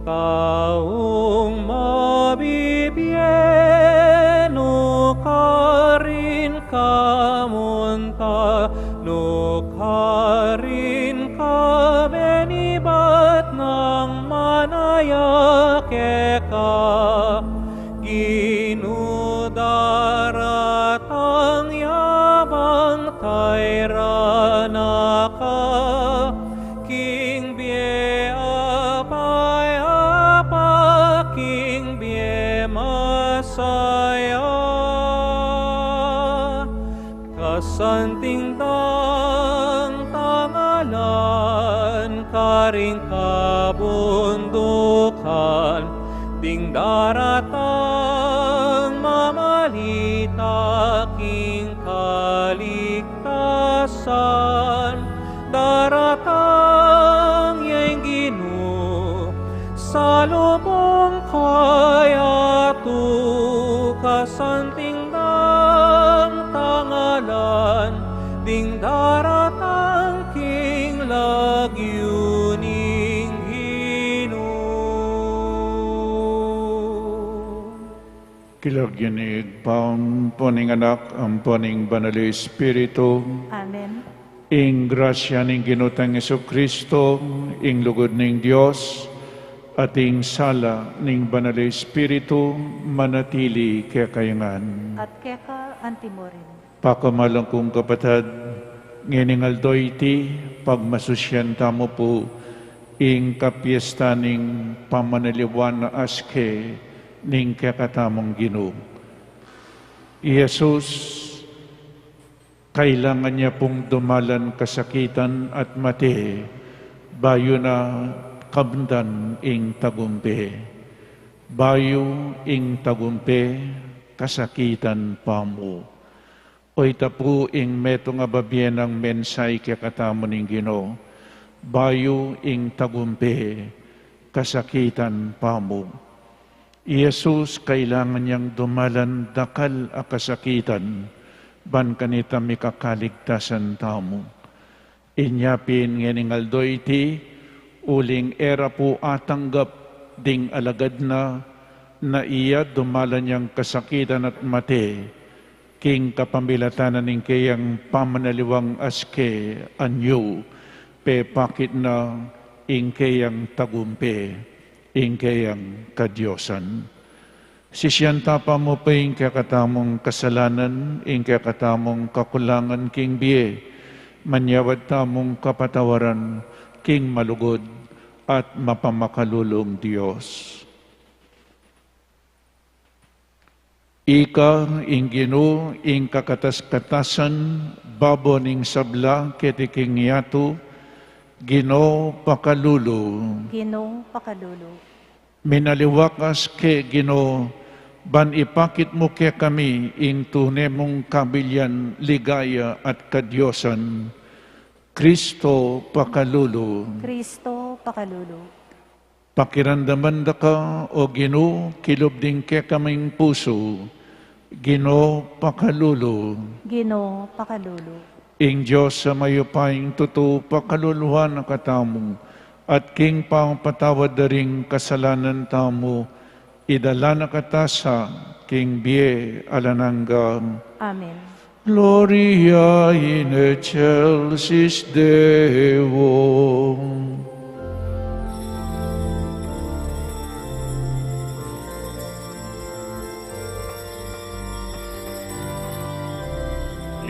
Taung mabibie, nu karin ka munta, nu karin ka benibat nang manaya keka. Ding dang tangalan karing kabundukan, ding daratang mamalita king kaligtasan, daratang yang Ginu, salubung kaya tu kasanting dang tangalan, ding daratang king lagyu ning Ginu. King lagyu ning Ibpa, ampo ning Anak, ampo ning Banal a Espiritu. Amen. Ing grasya ning Ginu tang Jesucristo, ing lugud ning Dios, at ing sala ning Banal a Espiritu, manatili kekayu ngan. At keka antimurin. Pakamalan kung kapatad, ngening aldo iti, pagmasusyan tamu pu ing kapiesta ning pamanaliwang aske ning kekatamung Ginu. I Jesus, kailangan ya pung dumalan kasakitan at mate, bayu na kamtan ing tagumpe. Bayu ing tagumpe, kasakitan pa mu. O ita pu ing metung a babie nang mensahe kekatamu ning Ginu, bayu ing tagumpe, kasakitan pa mu. I Jesus kailangan yang dumalan dakal a kasakitan, ban kanita mikakaligtasan tamu. Inya pin ngening aldo iti, uling e ra pu atanggap ding alagad na, na iya dumalan yang kasakitan at mate, king kapamilatan ning keyang pamanaliwang aske, anyu, pepakit na ing keyang tagumpe, ing keyang kadiosan. Sisian ta pa mu pu ing kekatamung kasalanan, ing kekatamung kakulangan king bie, manyawad tamung kapatawaran king malugud at mapamakalulung Dios. Ika ing Ginu, ing kakatas-katasan, babo ning sabla keti king yatu, Ginu pakalulu. Ginu pakalulu. Minaliwakas ke Ginu, ban ipakit mu kekami ing tune mung kabilian, ligaya at kadiosan. Kristo pakalulu. Kristo pakalulu. Pakiramdaman da ka, O Ginu, kilub ding kekaming pusu. Ginu pakalulu. Ginu pakalulu. Ing Dios a mayupayang tutu pakaluluan na katamu, at king pangapatawad da ring kasalanan tamu, idala na kata sa king bie alang angga. Amen. Gloria in excelsis Deo.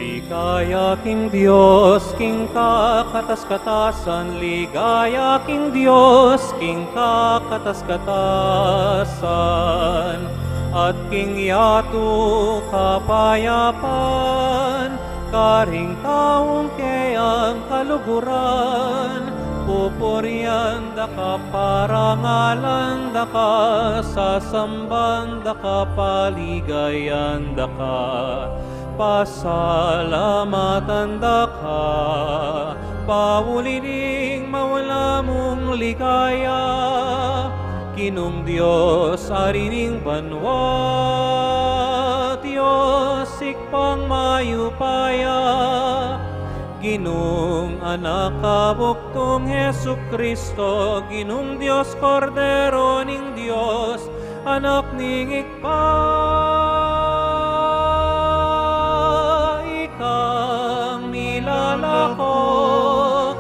Ligaya king Dios, king kakatas-katasan, ligaya king Dios, king kakatas-katasan, at king yatu kapayapan, karing taung keyang kaluguran, pupurian da ka, parangalan da ka, sasamban da ka, paligayan da ka, pasalamatan da ka, pauli ning maula mung ligaya, Ginung Dios, Ari ning banua, Dios Ibpang mayupaya, Ginung Anak a bugtung Jesucristo, Ginung Dios, Kordero ning Dios, Anak ning Ibpa, ikang milalako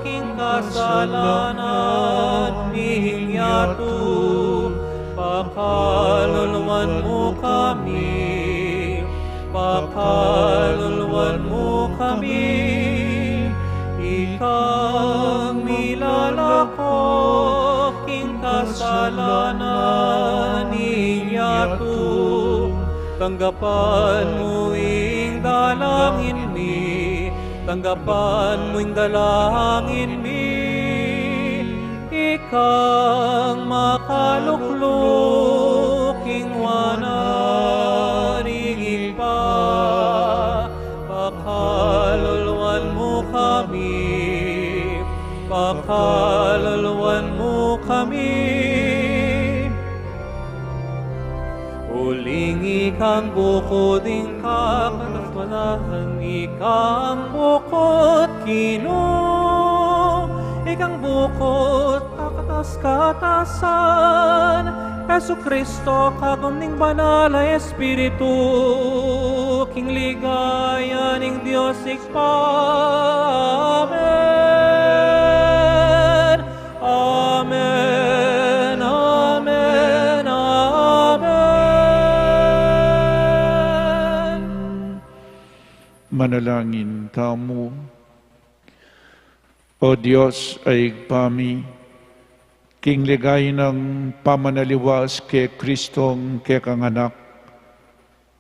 king kasalanan ning yatu, pakaluluan mu kami, pakaluluan mu kami, ikang milalako king kasalanan ning yatu, tanggapan mu ing dalangin mi, Tanggapan mu ing dalangin mi, ikang makalukluk king wanan ning Ibpa, pakaluluan mu kami, pakaluluan mu kami. Uling ikang bukud ing kapanahunan, ikang bukud Ginu, ikang bukud kakatas-katasan, Jesucristo, kagum ning Banal a Espiritu, king ligaya ning Dios Ibpa. Amen. Amen, amen, amen. Manalangin tamu. O Dios a Ibpa mi, king ligaya nang pamanaliwas kang Kristong kekang Anak,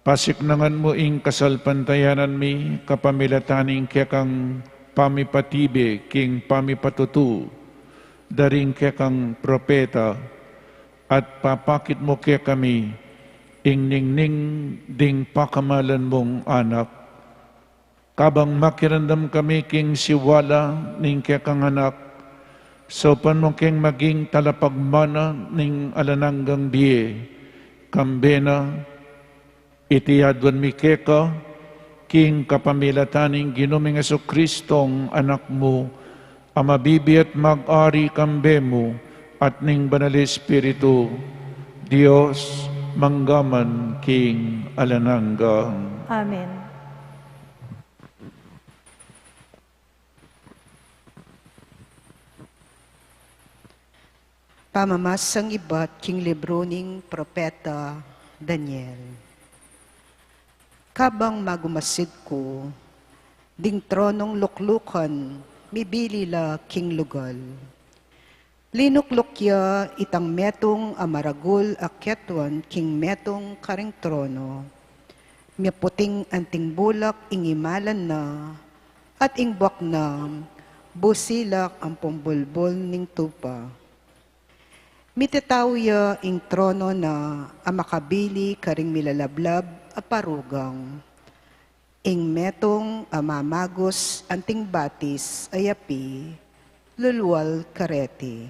pasiknangan mu ing kasalpantayanan mi kapamilatan ning kekang pamipatibe king pamipatutu da ring kekang propeta, at papakit mu kekami ing ningning ding pakamalan mung Anak. Kabang makiramdam kami king siwala ning kekang Anak, saupan mu keng maging talapagmana ning alang anggang bie, kambe na, iti aduan mi keka, king kapamilatan ning Ginu ming Jesucristong Anak mu, a mabibie at mag-ari kambe mu, at ning Banal Espiritu, Dios, mangga man king alang angga. Amen. Pamamasang ibat king libru ning propeta Daniel. Kabang magumasid ku, ding tronong luklukan, mibili la king lugal. Linukluk ya itang metung a maragul a ketuan king metung karing trono. Miaputing anting bulak ing imalan na, at ing buak na busilak ampong bulbul ning tupa. Mitatau ya ing trono na a makabili karing milalablab a parugang. Ing metung a mamagus anting batis a api, lulual kareti.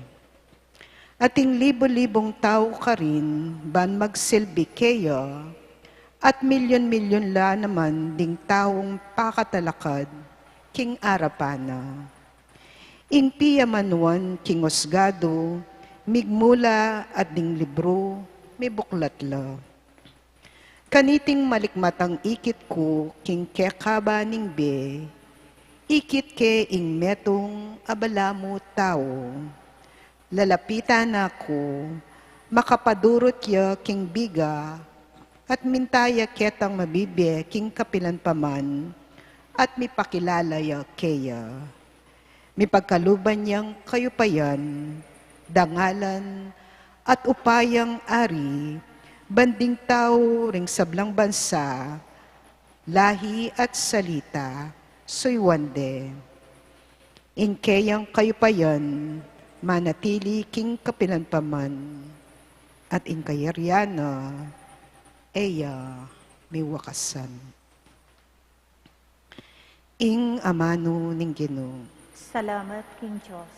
At ing libu-libung tau karin ban magsilbi keya, at milyun-milyun la naman ding taung pakatalakad king arapan na. Ing piamanuan king usgadu migmula, at ding libru mibuklat la. Kaniting malikmat ang ikit ku king kekaba ning bie, ikit ke ing metung a balamu tau. Lalapitan na ku, makapadurut ya king biga, at minta ya ketang mabibie king kapilan pa man, at mipakilala ya keya. Mipagkaluban yang kayupayan, dangalan, at upayang ari, ban ding tau ring sablang bansa, lahi at salita, suyuan de. Ing keyang kayupayan, manatili king kapilan pa man, at ing kayarian na, e ya miwakasan. Ing amanu ning Ginu. Salamat king Dios.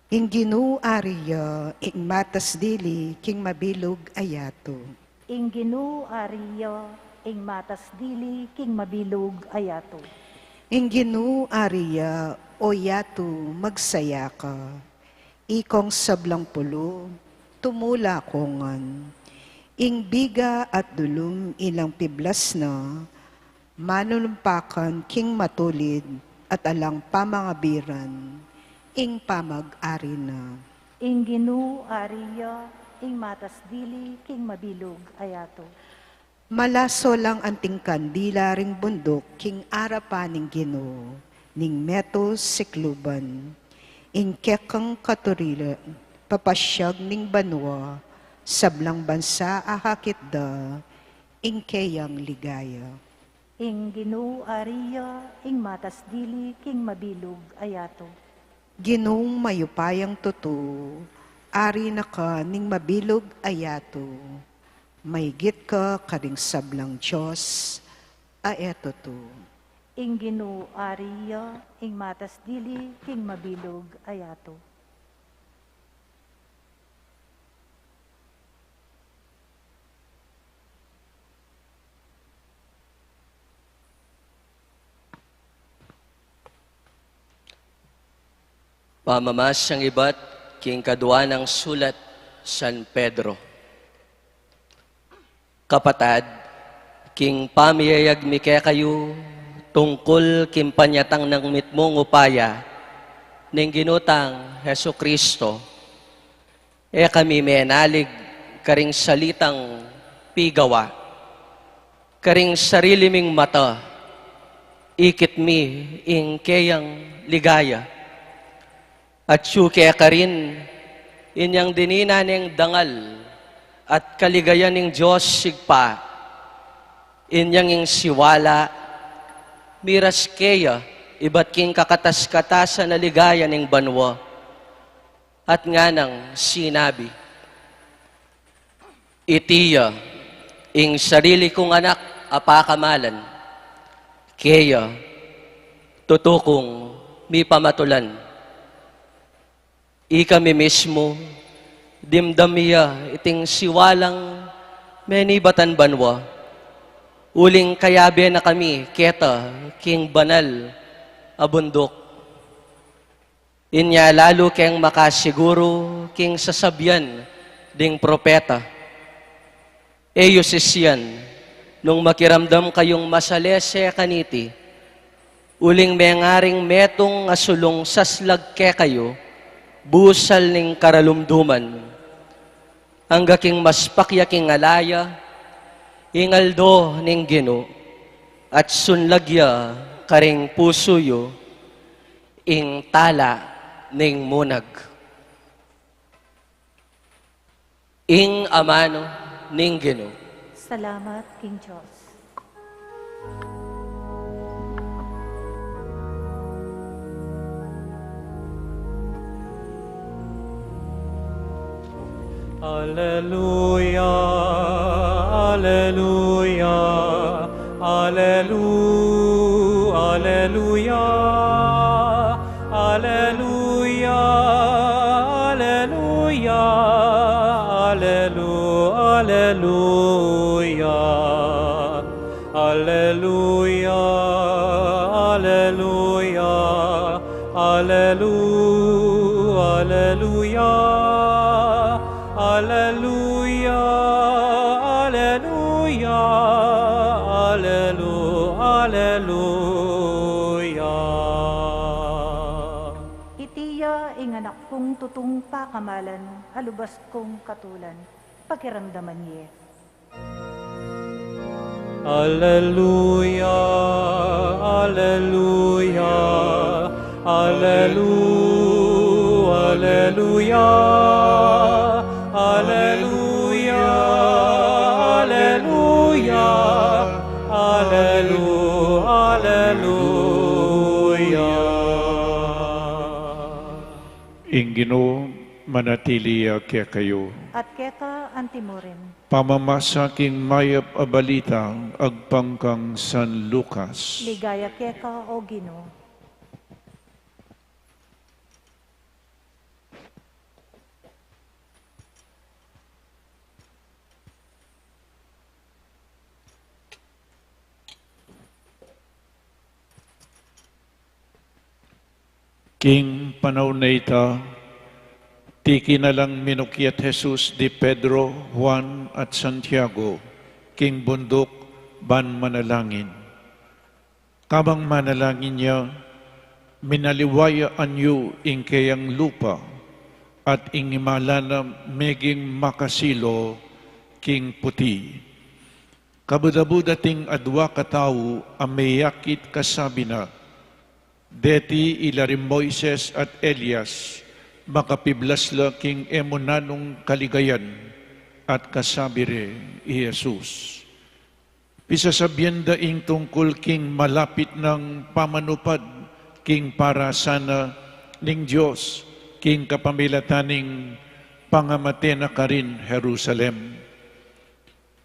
Ing Ginu ari ya, ing matas dili king mabilug a yatu. Ing Ginu ari ya, ing matas dili king mabilug a yatu. Ing Ginu ari ya, o yatu, magsaya ka. Ikong sablang pulu, tumula ko ngan. Ing biga at dulum ilang piblas na, manunumpakan king matulid at alang pamangabiran, ing pamag-ari na. Ing Ginu ari ya, ing matas dili king mabilug a yatu. Malaso lang anting kandila ring bunduk king arapan ning Ginu, ning meto sikluban. Ing kekang katurilan, papasyag ning banua, sablang bansa akakit da, ing keyang ligaya. Ing Ginu ari ya, ing matas dili king mabilug a yatu. Ginung mayupayang tutu, ari na ka ning mabilug a yatu. Maigit ka karing sablang dios a e tutu. Ing Ginu ari ya, ing matas dili king mabilug a yatu. Pamamasang ibat king kadua nang sulat San Pedro. Kapatad, king pamiyayag mi kekayu tungkul king panyatang nang mitmung upaya ning Ginu tang Jesucristo, e kami menalig karing salitang pigawa, karing sarili ming mata, ikit mi ing keyang ligaya. Atyu kekarin inyang dinina neng dangal at kaligayan ning Dios Ibpa, inyang ing siwala miras keya ibat king kakatas-katasan a ligaya ning banua. At nganang sinabi, "Iti ya ing sarili kung anak a pakamalan, keya tutu kung mipamatulan." Ikami mismu, dimdam mi ya iting siwalang menibatan banua, uling kayabe na kami keta king banal a bunduk. Inya lalu keng makasiguru king sasabian ding propeta, "E yu sisian nung makiramdam kayung masalese kaniti, uling mengaring metung a sulung saslag kekayu, busal ning karalumduman, angga king mas pakya king ala ya ing aldo ning Ginu, at sunlag ya karing pusu yu ing tala ning munag." Ing amanu ning Ginu. Salamat king Dios. Aleluya, aleluya, alelu-, aleluya, aleluya, aleluya, alelu-, aleluya. Aleluya, aleluya, alelu-, aleluya, aleluya, aleluya, alelu-, aleluya. Iti ya ing anak kung tutung pakamalan, a lubas kung katulan, pakiramdaman ye. Aleluya, aleluya, alelu-, aleluya, aleluya, aleluya, alelu-, aleluya. Ing Ginu manatili ya kekayu. At keka antimurin. Pamamasa king mayap a balita agpang kang San Lucas. Ligaya keka, o Ginu. King panaun a ita, tiki na lang minukyat Jesus di Pedro, Juan, at Santiago king bunduk ban manalangin. Kabang manalangin ya, minaliwa ya anyu ing keyang lupa, at ing imala na meging makasilo king puti. Kabud-abud ating adwa katau a meyakit, kasabi na, "Deti ila ring Moises at Elias, makapiblas la king e mu nanung kaligayan." At kasabi re i Jesus, Pisasabian da ing tungkul king malapit nang pamanupad king parasan na ning Dios king kapamilatan ning pangamate na karin Jerusalem.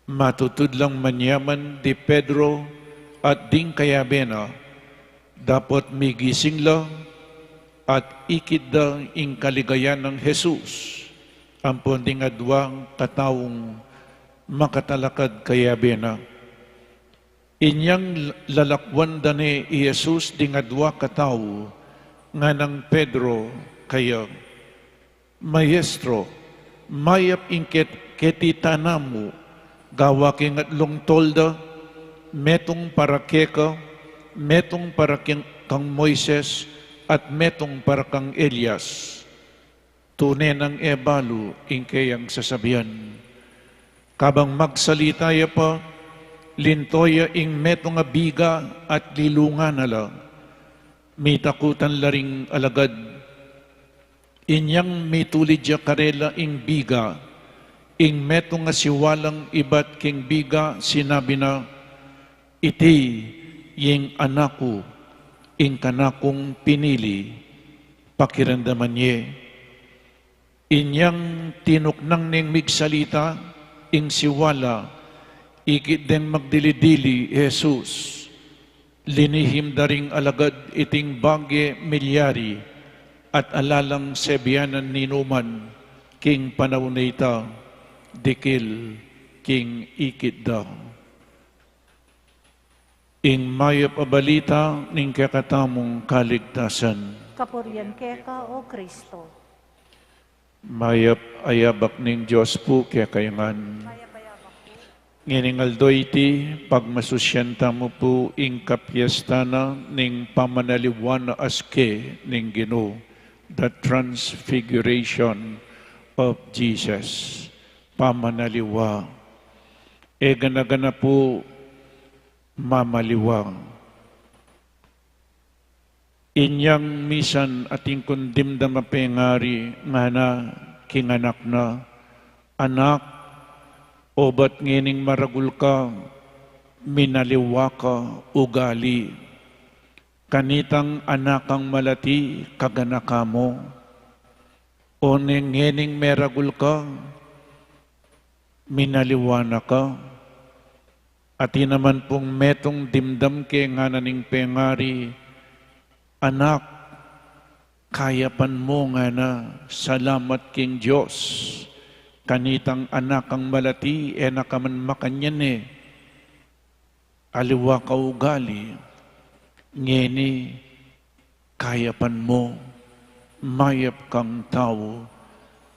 Matutud lang manyaman di Pedro at ding kayabe na, dapot migising la at ikit da ing kaligayan nang Jesus ampon ding adwa kataung makatalakad kayabe na. Inyang lalakwan da ne i Jesus ding adwa katau, nganang Pedro kaya, "Maestro, mayap ing ket-, keti tana mu, gawa king atlung tolda, metung para keka, metung para king, kang Moises, at metung para kang Elias." Tune nang e balu ing keyang sasabian. Kabang magsalita ya pa, linto ya ing metung a biga at lilungan na la. Mitakutan la ring alagad. Inyang mitulid ya karela ing biga, ing metung a siwalang ibat king biga sinabi na, "Iti ing Anak ku, ing kanakung pinili, pakiramdaman ye." Inyang tinuknang neng migsalita ing siwala, ikit deng magdili-dili Jesus. Linihim da ring alagad iting bage milyari at ala lang sebianan ninuman king panaun a ita, dikil king ikit da. Ing mayap a balita ning kekatamung kaligtasan. Kapurian keka, O Kristo. Mayap a yabak ning Dios pu kekayu ngan. Ngening aldo iti, pagmasusian tamu pu ing kapiestan na ning pamanaliwa na aske ning Ginu, the Transfiguration of Jesus. Pamanaliwa. E gana-gana pu mamaliwa. Inyang misan atin kung dimdam a pengari ngana king anak na, "Anak, obat ngening maragul ka, minaliwa ka ugali. Kanitang anakang malati, kaganakan mu. O ne ngening meragul ka, minaliwa na ka." Atin naman pung metung dimdam ke ngana ning pengari, "Anak, kayapan mu ngana, salamat king Dios. Kanitang anakang malati, e na ka man makanyan e. Aliwa ka ugali, ngeni kayapan mu, mayap kang tau,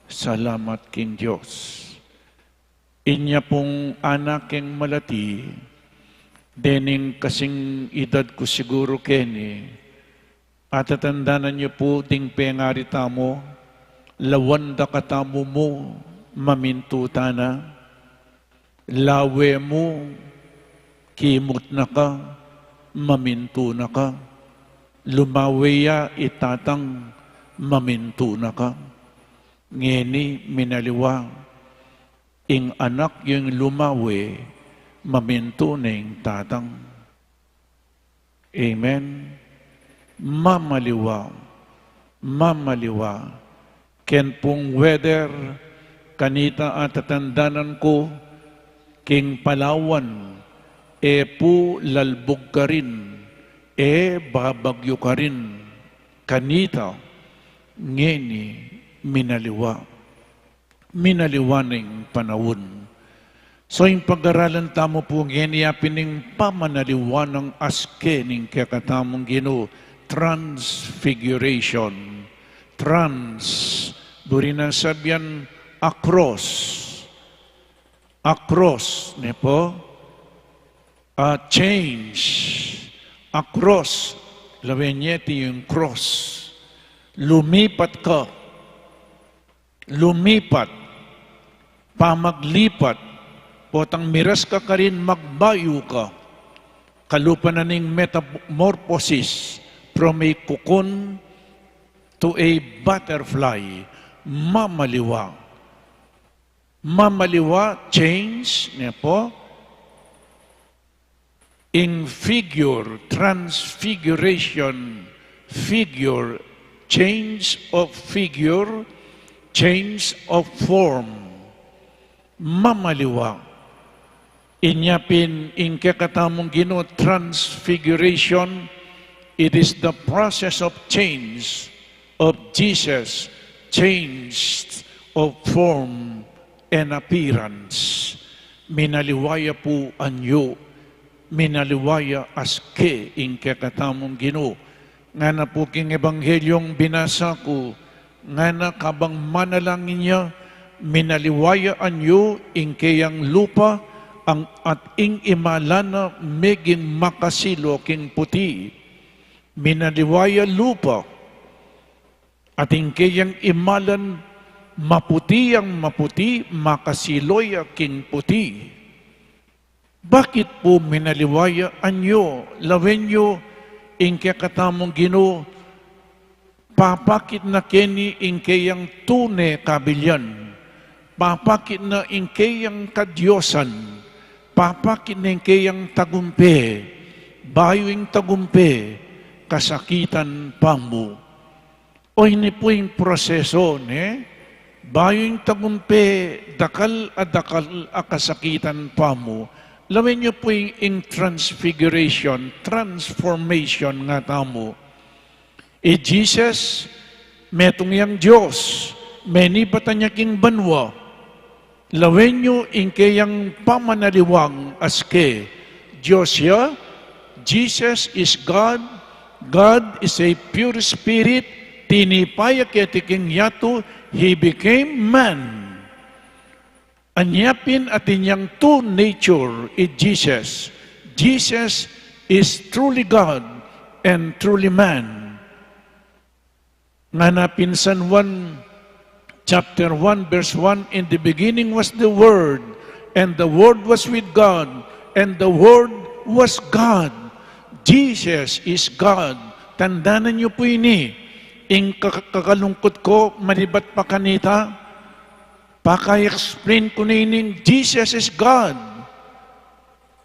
salamat king Dios." Inya pung anak keng malati, dening kasing edad ku siguru keni, atatandanan yu pu ding pengari tamu, lawan da katamu mu, mamintu tana, lawe mu, kimut na ka, mamintu na ka, lumawe ya i tatang, mamintu na ka. Ngeni minaliwa, ing anak yu ing lumawe, mamintu na ing tatang. Amen. Mamaliwa, mamaliwa. Ken pung weather, kanita atatandanan ku, king Palawan, e pu lalbug karin, e babagyu karin, kanita, ngeni minaliwa. Minaliwa na ing panaun. So, ing pag-aralan tamu pu ngeni, ya pin ing pamanaliwa nang aske ning kekatamung Ginu, transfiguration. Trans, buri nang sabian across. Across, ne pu? A change. Across, lawen ye iti ing cross. Lumipat ka. Lumipat, pamaglipat, potang miras ka karin, magbayu ka. Kalupa na ning metamorphosis, from a cocoon to a butterfly, mamaliwa. Mamaliwa, change, ne pu? Ing figure, transfiguration, figure, change of figure, change of form. Mamaliwa. Inya pin ing kekatamung Ginu, transfiguration, it is the process of change of Jesus, change of form and appearance. Minaliwa ya pu anyu, minaliwa ya aske ing kekatamung Ginu. Ngana pu king Ebanghelyung binasa ku, ngana kabang manalangin ya, minaliwa ya anyu ing keyang lupa, ang, at ing imalan na meging makasilu king puti. Minaliwa ya lupa, at ing keyang imalan maputi yang maputi, makasilu ya king puti. Bakit pu minaliwa ya anyu? Lawen yu, ing kekatamung Ginu, papakit na keni ing keyang tune kabilyan. Papakit na ing keyang kadiosan. Papakit na ing keyang tagumpe. Bayu ing tagumpe, kasakitan pa mu. O ini pu ing proseso, ne? Bayu ing tagumpe, dakal a dakal a kasakitan pa mu. Lawen yu pu ing, ing transfiguration, transformation ngana tamu. I Jesus, metung yang Dios, menibatan ya king banua. Lawen yu ing keyang pamanaliwang aske, Dios ya, Jesus is God, God is a pure spirit, tinipa ya keti king yatu, he became man. Anya pin atin yang two nature i Jesus. Jesus is truly God and truly man. Ngana pin San Juan chapter one, verse one, "In the beginning was the Word, and the Word was with God, and the Word was God." Jesus is God. Tandanan yu pu ini, ing ka-, kakalungkut ku, manibat pa kanita, paka-explain ku na ining Jesus is God.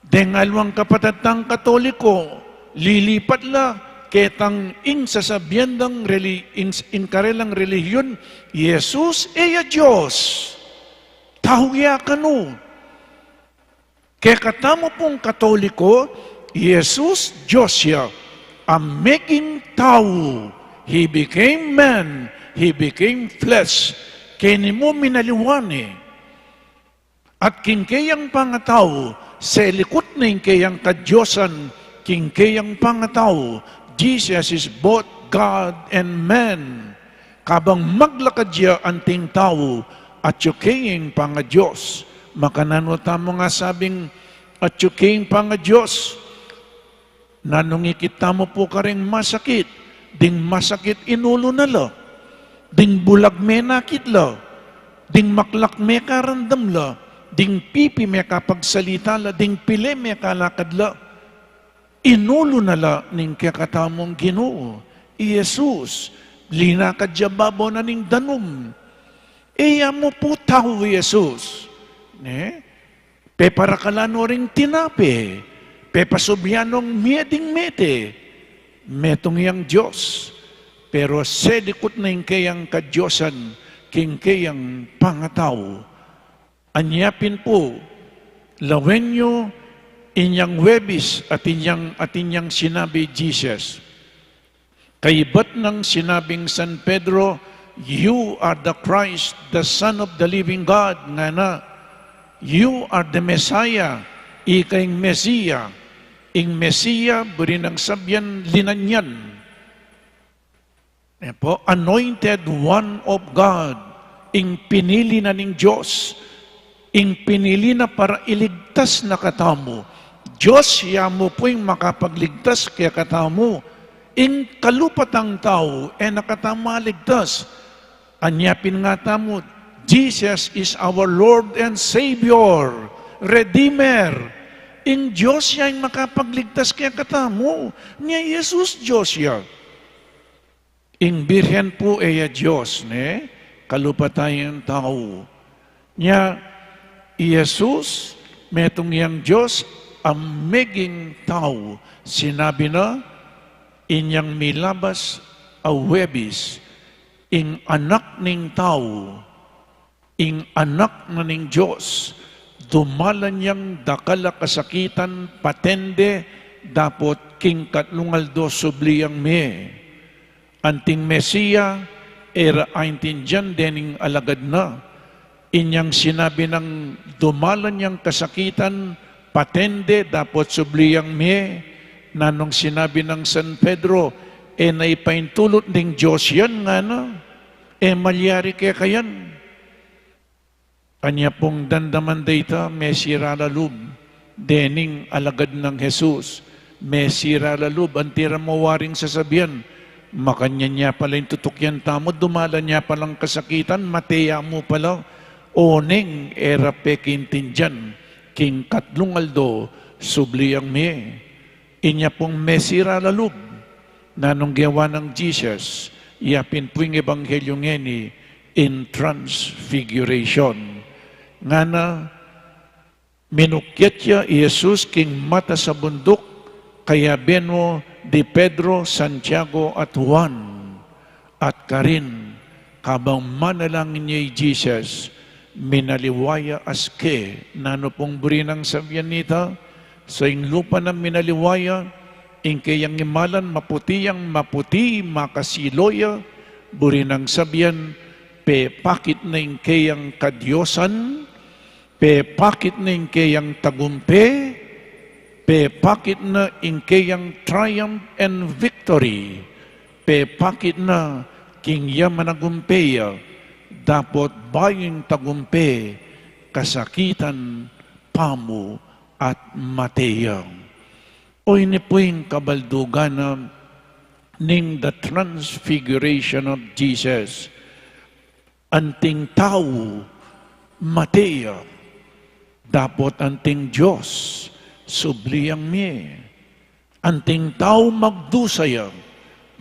Deng aliwang kapatad tang Katoliko, lilipat la ketang ing sasabian dang reli-, ing, ing karelang relihiyon, Jesus e ya Dios. Tau ya kanu. Kekatamu pung Katoliko, Jesus Dios ya, a meging tau. He became man, he became flesh. Keni mu minaliwa ne. At king keyang pangatau, selikut na ing keyang kadiosan, king keyang pangatau, Jesus is both God and man. Kabang maglakad ya anting tau, atyu ke ing pangadios. Makananu tamu nga sabing, atyu ke ing pangadios? Nanu ing ikit tamu pu kareng masakit? Ding masakit inulu na la. Ding bulag menakit la. Ding maklak mekaramdam la. Ding pipi mekapagsalita la. Ding pile mekalakad la. Inulu na la ning kekatamung Ginu, i Jesus. Linakad ya babo na ning danum. E ya mu pu tau i Jesus. Ne? Peparakalan no ring tinape, pepasubyan nong mie ding mete, metung yang Dios, pero selikut na ing keyang kadiosan, king keyang pangatau. Anya pin pu, lawen yu inyang Huwebes, atin yang, atin yang sinabi Jesus. Kaibat nang sinabing San Pedro, "You are the Christ, the Son of the living God," ngana. "You are the Messiah," ika ing Mesia. Ing Mesia, buri nang sabian, linanyan. E pu, anointed one of God, ing pinili na ning Dios. Ing pinili na para iligtas na katamu. Dios ya mu pu ing makapagligtas kekatamu. Ing kalupa tang tau, e na katamu maligtas. Anya pin nga tamu, Jesus is our Lord and Savior, Redeemer. Ing Dios ya ing makapagligtas kekatamu. Nya Jesus Dios ya. Ing Birhen pu e ya Dios, ne? Kalupa tayang tau. Nya, i Jesus, metung yang Dios, a meging tau, sinabi na, inyang milabas a Huebes, ing Anak ning Tau, ing Anak na ning Dios, dumalan yang dakal a kasakitan, patende, dapot king katlung aldo subli yang mie. Anting Mesia, e ra aintindian dening alagad na. Inyang sinabi nang dumalan yang kasakitan, patende, dapot subli yang mie, nanung sinabi nang San Pedro, e na ipaintulut ning Dios yan, ngana, e malyari keka yan. Anya pung damdaman da ita, mesira la lub dening alagad nang Jesus, mesira la lub, anti ra mu waring sasabian, makanyan ya pala ing tutukian tamu, dumalan ya palang kasakitan, mate ya mu pala, oneng e ra pekaintindian, king katlung aldo, subli yang mie. Inya pung mesira la lub, nanung gewa nang Jesus, ya pin pu ing ebanghelyo ngeni, in Transfiguration. Ngana, minukyat ya i Jesus king matas a bunduk, kayabe no di Pedro, Santiago, at Juan, at karin, kabang manalangin ya i Jesus, minaliwa ya aske. Nanu pung buri nang sabian nita? Sa ing lupa na minaliwa ya, ing keyang imalan maputi yang maputi, makasilo ya, buri nang sabian, pepakit na ing keyang kadiosan, pepakit na ing keyang tagumpe, pepakit na ing keyang triumph and victory, pepakit na king ya managumpe ya, dapot bayu ing tagumpe, kasakitan, pamu, at mate ya. O ini pu ing kabaldugan na ning the Transfiguration of Jesus. Anting tau mate ya, dapot anting Dios subli yang mie. Anting tau magdusa ya,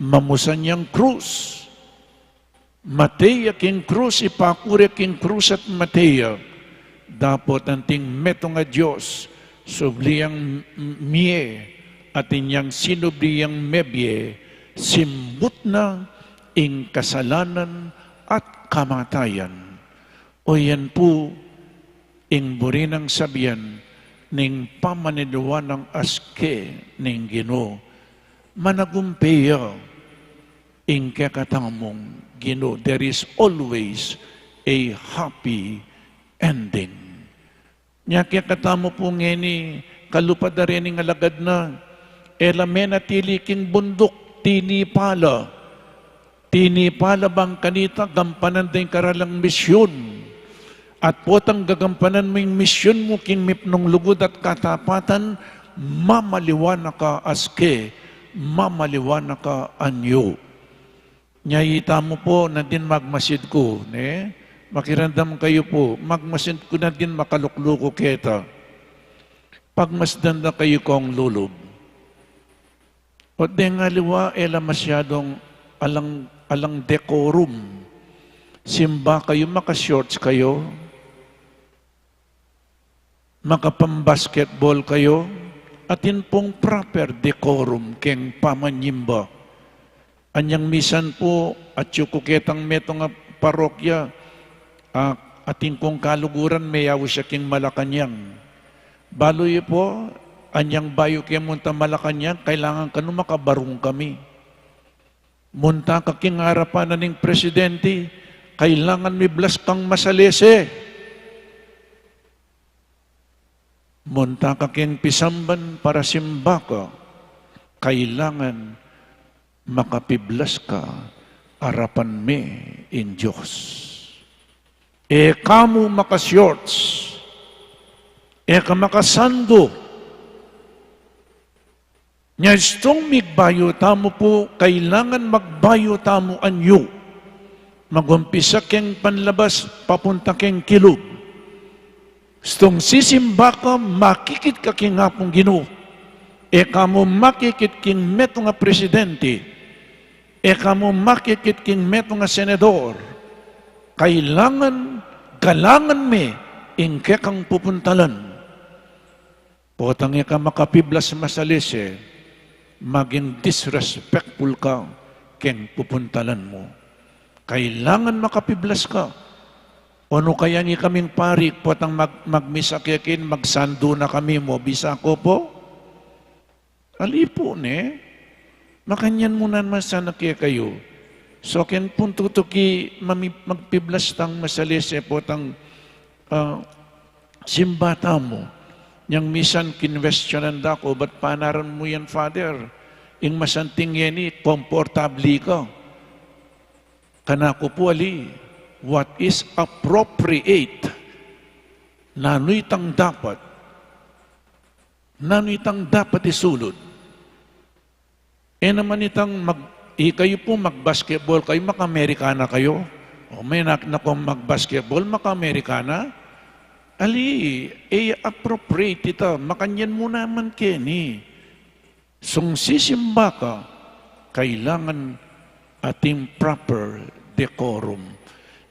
mamusan yang krus. Mate ya king krus, ipaku re king krus at mate ya. Dapot anting metung a Dios, subli yang m-, mie, at inyang sinubli yang mebie, simbut na ing kasalanan at kamatayan. O yan pu, ing buri nang sabian, ning pamanaliwa nang aske ning Ginu. Managumpe ya ing kekatamung Ginu. There is always a happy ending. Nya kekatamu pu ngeni, kalupa da rening alagad na, e la menatili king bunduk, tinipa la. Tinipa la bang kanita, gampanan da ing karalang misyun. At potang gagampanan mu ing misyun mu king mipnung lugud at katapatan, mamaliwa na ka aske, mamaliwa na ka anyu. Nya itamu pu, nandin magmasid ku, ne? Makiramdam kayu pu, magmasid ku nandin makalukluku keta. Pagmasdan da kayu kung lulub. O deng aliwa, e la masyadung alang, alang decorum. Simba kayu, maka-shorts kayu. Makapambasketball kayu, atin pung proper decorum keng pamanyimba. Anyang misan pu, atyu ku ketang metung a parokya, a, atin kung kaluguran, meyaus ya king Malacañang. Balu yu pu, anyang bayu ke munta Malacañang, kailangan kanu makabarung kami. Munta ka king arapan na ning presidente, kailangan miblas kang masalese. Munta ka keng pisamban para simba ka, kailangan makapiblas ka arapan me ing Dios. E ka mu maka-shorts, e ka makasandu. Nya istung migbayu tamu pu, kailangan magbayu tamu anyu. Magumpisa keng panlabas, papunta keng kilub. Istung sisimba ka, makikit ka king Apung Ginu. E ka mu makikit king metung a presidente. E ka mu makikit king metung a senador. Kailangan galangan me ing kekang pupuntalan. Potang e ka makapiblas masalese, maging disrespectful ka keng pupuntalan mu. Kailangan makapiblas ka. O nu kaya ngan ikaming pari, potang mag-, magmisa kekin, magsandu na kami mu, bisa ko pu? Ali pu, ne? Makanyan mu naman sana kekayu. So, keng pung tutuki, mami-, magpiblas tang masalese potang, ah, simba tamu. Nyang misan kinwestiyonan da ku, "Ba't panaran mu yan, Father? Ing masanting ngeni, komportabli ka." Kanaku pu ali, what is appropriate? Nanu itang dapat? Nanu itang dapat isulud? E naman itang mag-, ikayu pu mag-basketball kayu, maka-Amerikana kayu. O, mayna, naku, mag-basketball, maka-Amerikana. Ali, e appropriate ita, makanyan mu naman keni. Sung sisimba ka, kailangan atin proper decorum.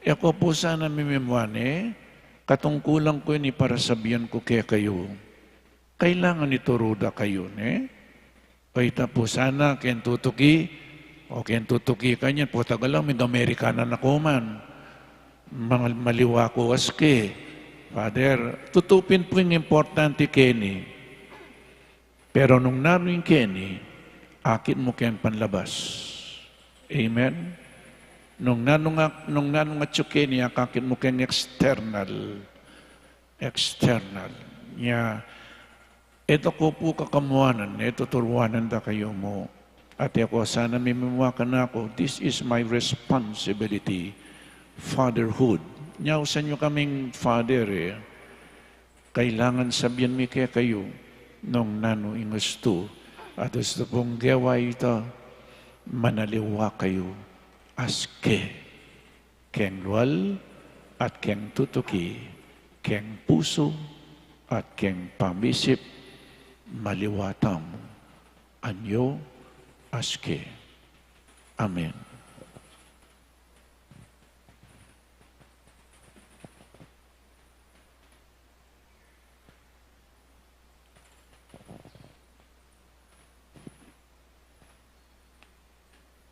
E ku pu sana mimimwane, katungkulan ku ini para sabian ku kekayu. Kailangan ituru da kayu, ne? O ita pu sana, keng tutuki, o keng tutuki kanyan, pota ga la, mig-Amerikana na ku man. Mal-, maliwa ku aske. Father, tutu pin pu ing importante keni. Pero nung nanu ing keni, akit mu keng panlabas. Amen? Nung nanu nga, nung nanu nga atyu keni, akakit mu keng external. External. Nya, e ta ku pu kakamuanan, e tuturuanan da kayu mu. At e ku sana mimimwa, kanaku, this is my responsibility. Fatherhood. Nya, usan yu kaming father, e. Kailangan sabian mi kekayu nung nanu ing ustu. At ustu pung gewa ita, manaliwa kayu aske keng lual at keng tutuki, keng pusu at keng pamisip, maliwa tamu. Anyo aske. Amen.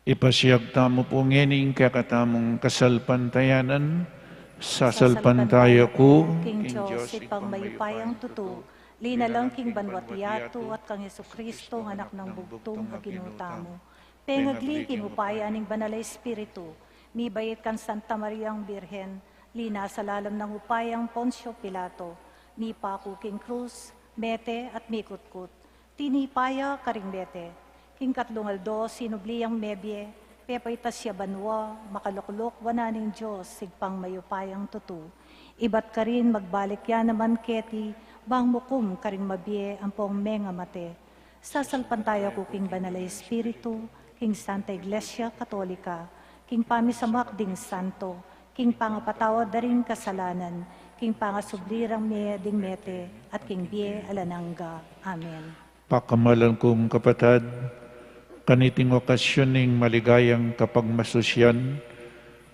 Ipasiag tamu pu ngeni ing kekatamung kasalpantayanan, sasalpantaya ku king Dios Ibpang mayupayang tutu, linalang king banua't yatu, at kang Jesucristo, anak nang bugtung a Ginu tamu. Pengagli king upaya ning Banal a Espiritu, mibait kang Santa Mariang Birhen, linasa lalam nang upayang Poncio Pilato, mipaku king krus, mete at mikutkut. Tinipa ya karing mete. King katlung aldo sinubli yang mebie, pepaitas ya banua, makalukluk wanan ning Dios Ibpang mayupayang tutu. Ibat karin magbalik ya naman keti, bang mukum karing mabie ampong mengamate. Sasalpantaya ku king Banal a Espiritu, king Santa Iglesia Katolika, king pamisamak ding santo, king pangapatawad da ring kasalanan, king pangasubli rang mie ding mete, at king bie alang angga. Amen. Pakamalan kung kapatad, kaniting okasyon ning maligayang kapagmasusian,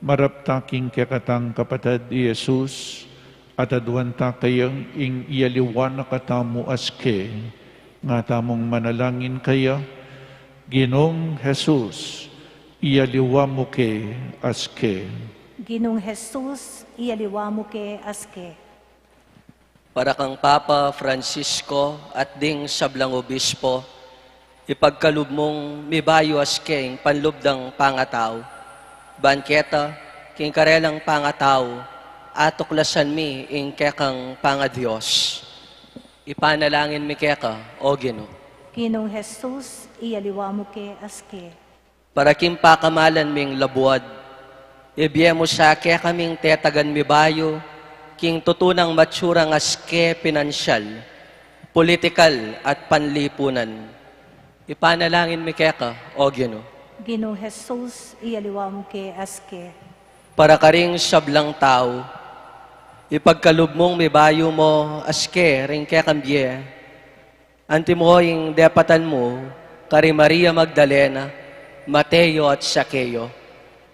marap ta king kekatang kapatad i Jesus, at aduan ta kaya ing ialiwa na katamu aske, nga tamung manalangin kaya, Ginung Jesus, ialiwa mu ke aske. Ginung Jesus, ialiwa mu ke aske. Para kang Papa Francisco at ding sablang obispo, ipagkalub mung mibayu aske ing panlub dang pangatau, ban keta, king karelang pangatau, atuklasan mi ing kekang pangaDios. Ipanalangin mi keka, O Ginu. Ginung Jesus, ialiwa mu ke aske. Para king pakamalan ming labuad, ibie mu sa kekaming tetagan mibayu, king tutu nang matsurang aske pinansyal, politikal at panlipunan. Ipanalangin mi keka, O Ginu. Ginung Jesus, ialiwa mu ke aske. Para karing sablang tau, ipagkalub mung mibayu mu aske ring kekang bie, antimo ing depatan mu kari Maria Magdalena, Mateo at Sakeo.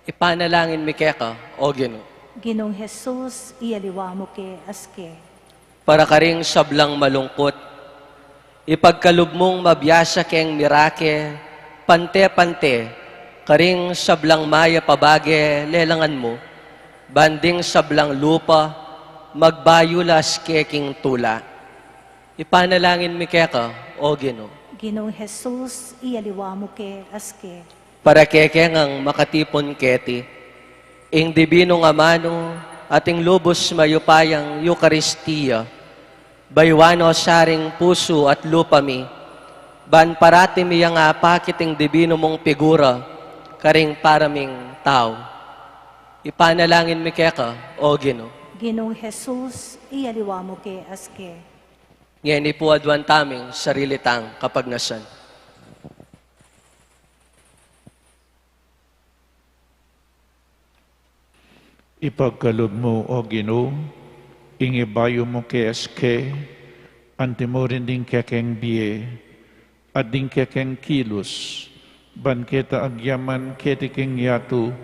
Ipanalangin mi keka, O Ginu. Ginung Jesus, ialiwa mu ke aske. Para karing sablang malungkut, Ipagkalub mung mabiasa keng mirake, pante-pante, karing sablang mayap a bage lelangan mu, ban ding sablang lupa, magbayu la aske king tula. Ipanalangin mi keka, O Ginu. Ginung Jesus, iyaliwa mu ke aske. Para keke ngang makatipun keti, ing dibinung amanu at ing lubus mayupayang Eukaristia, bayuan no sa ring pusu at lupa mi, ban parati mi yang apakit ing dibinu mung figura karing para ming tau. Ipanalangin mi keka, O Ginu. Ginung Jesus, iyaliwa mu ke aske. Ngeni pu aduan taming sarili tang kapagnasan. Ipagkalub mu, O Ginu, ing ibayu mu ke aske, antimurin ding kekeng bie, at ding kekeng kilus, ban keta agyaman keti king yatu,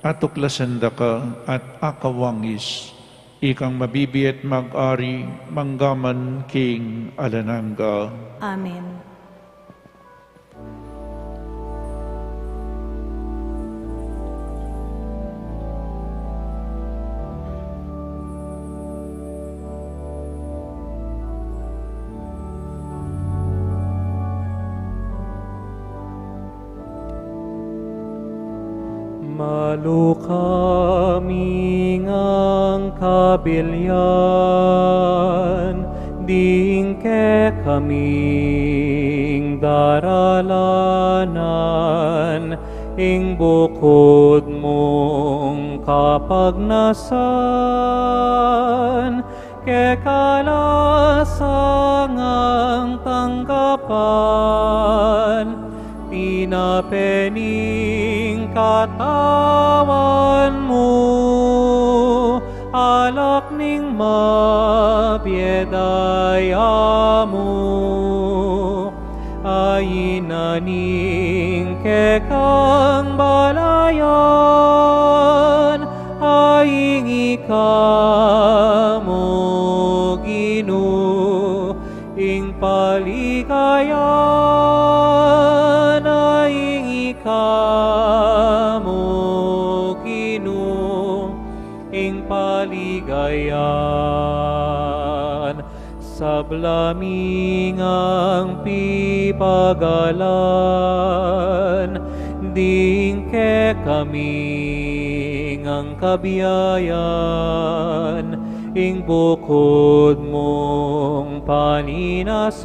atuklasan da ka at akawangis, ikang mabibie at mag-ari, mangga man king alang angga. Amen. Malu kami ngang kabilian, ding kekaming daralanan, ing bukud mung kapagnasan, keka la sangang tanggapan, tinape ning katawan mu, alak ning mabie daya mu, aina ning kekang balayan, aing ika mu Ginu, ing paligayan, aing ika mu Ginu, ing paligayan. Sabla mi ngang pipagalan, ding kekami ngang kabiayan, ing bukud mung paninasan,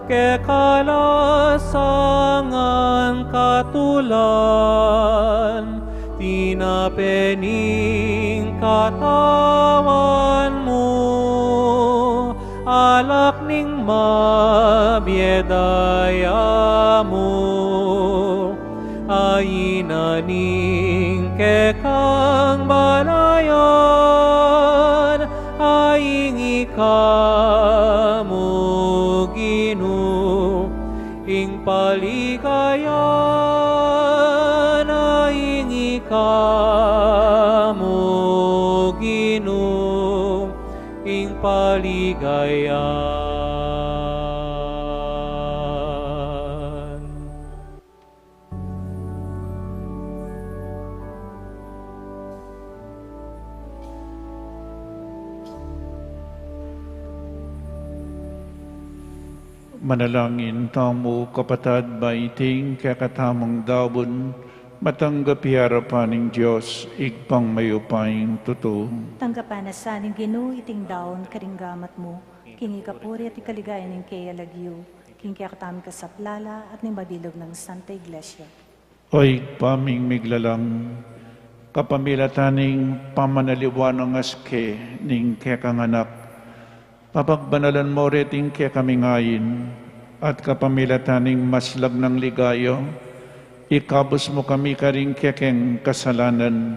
keka la sangang katulan, tinape ning katawan mu, alak ning mabie daya mu, aina ning kekang balayan, aing ika mu Ginu, ing paligayan, aing ika mu Ginu, ing paligayan. Manalangin tamu, kapatad, ba iting kekatamung daun matanggap ya king arapan ning Dios, Ibpang mayupayang tutu. Tanggapan na sa ning Ginu iting daun karing gamat mu, king ikapuri at ikaligaya ning keyang lagyu, king kekatamung kasaplalan at ning mabilug nang Santa Iglesia. O Ibpa ming miglalang, kapamilatan ning pamanaliwa nang aske ning kekang Anak, papagbanalan mu reting kekaming ain, at kapamilatan ning maslag nang ligaya, ikabus mu kami karing kekeng kasalanan,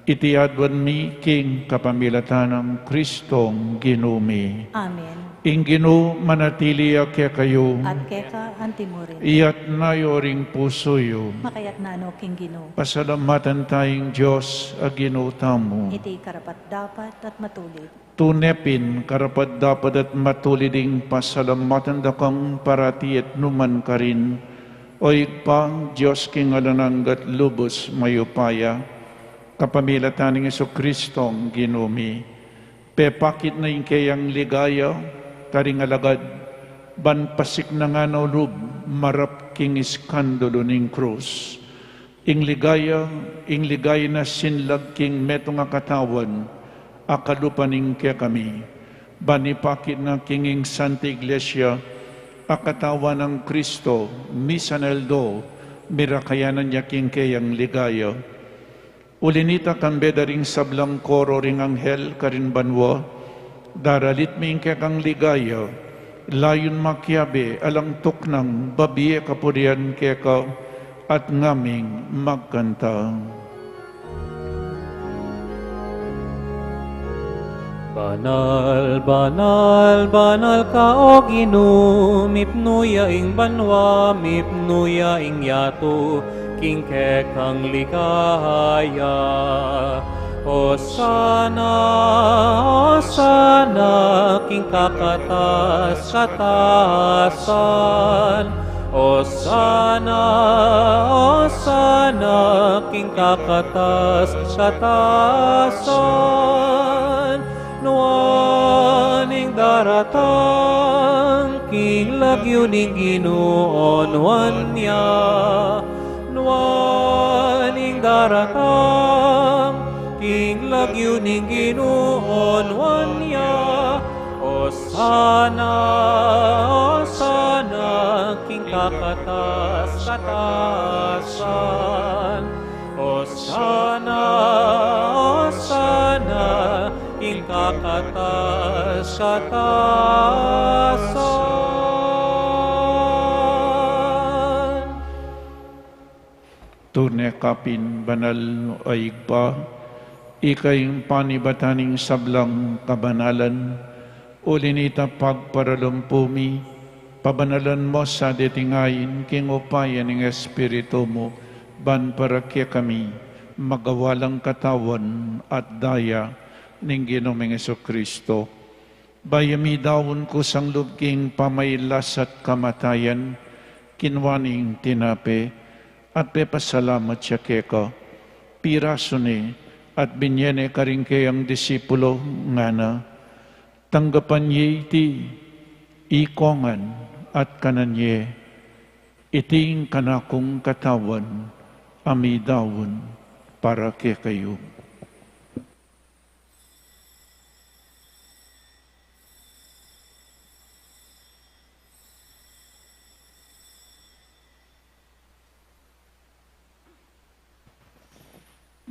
Iti aduan mi king kapamilatan nang Kristong Ginu mi. Amen. Ing Ginu manatili ya kekayu. At keka antimurin. Iyatas yu ring pusu yu. Makayatna no king Ginu. Pasalamatan taya ing Dios a Ginu tamu. Iti karapat-dapat at matulid. Tune pin karapat-dapat at matulid ing pasalamatan da kang parati at nukarin man, O Ibpa, Dios king alang angga at lubus mayupaya, kapamilatan nang Jesucristong Ginu mi. Pepakit na ing keyang ligaya karing alagad, ban pasiknangan na lub marap king iskandalu ning krus. Ing ligaya, ing ligaya na sinlag king metung a katawan a kalupa ning kekami. Ban ipakit na king ing Santa Iglesia a katawan nang Kristo, misan aldo mirakayanan ya king keyang ligaya. Uli nita, kambe da ring sablang koro ring anghel karin banua, daralit mi ing kekang ligaya, layun makiabe alang tuknang babie kapurian keka, at ngaming magkanta. Banal, banal, banal ka, O Ginu, mipnu ya ing banua, mipnu ya ing yatu, king kekang ligaya. Osana, Osana, king kakatas-katasan. Osana, Osana, king kakatas-katasan. Nuan ing daratang king lagyu ning Ginu, o nuan ya. Nuan ing daratang king lagyu ning Ginu, o nuan ya. Osana, Osana, king kakatas-katasan. Osana, Osana, king kakatas-katasan. Tune ka pin banal, o Ibpa, ika ing panibatan ning sablang kabanalan, uli nita pagparalampu mi, pabanalan mu sa deting ain king upaya ning Espiritu mu, ban para kekami magawa lang katawan at daya ning Ginu ming Jesucristo. Bayu midaun kusang lub king pamailas at kamatayan, kinua ne ing tinape, at pepasalamat ya keka, pirasu ne, at binye ne karing keyang disipulo, ngana: Tanggapan ye iti, ikongan, at kanan ye, iti ing kanakung katawan, a midaun para kekayu.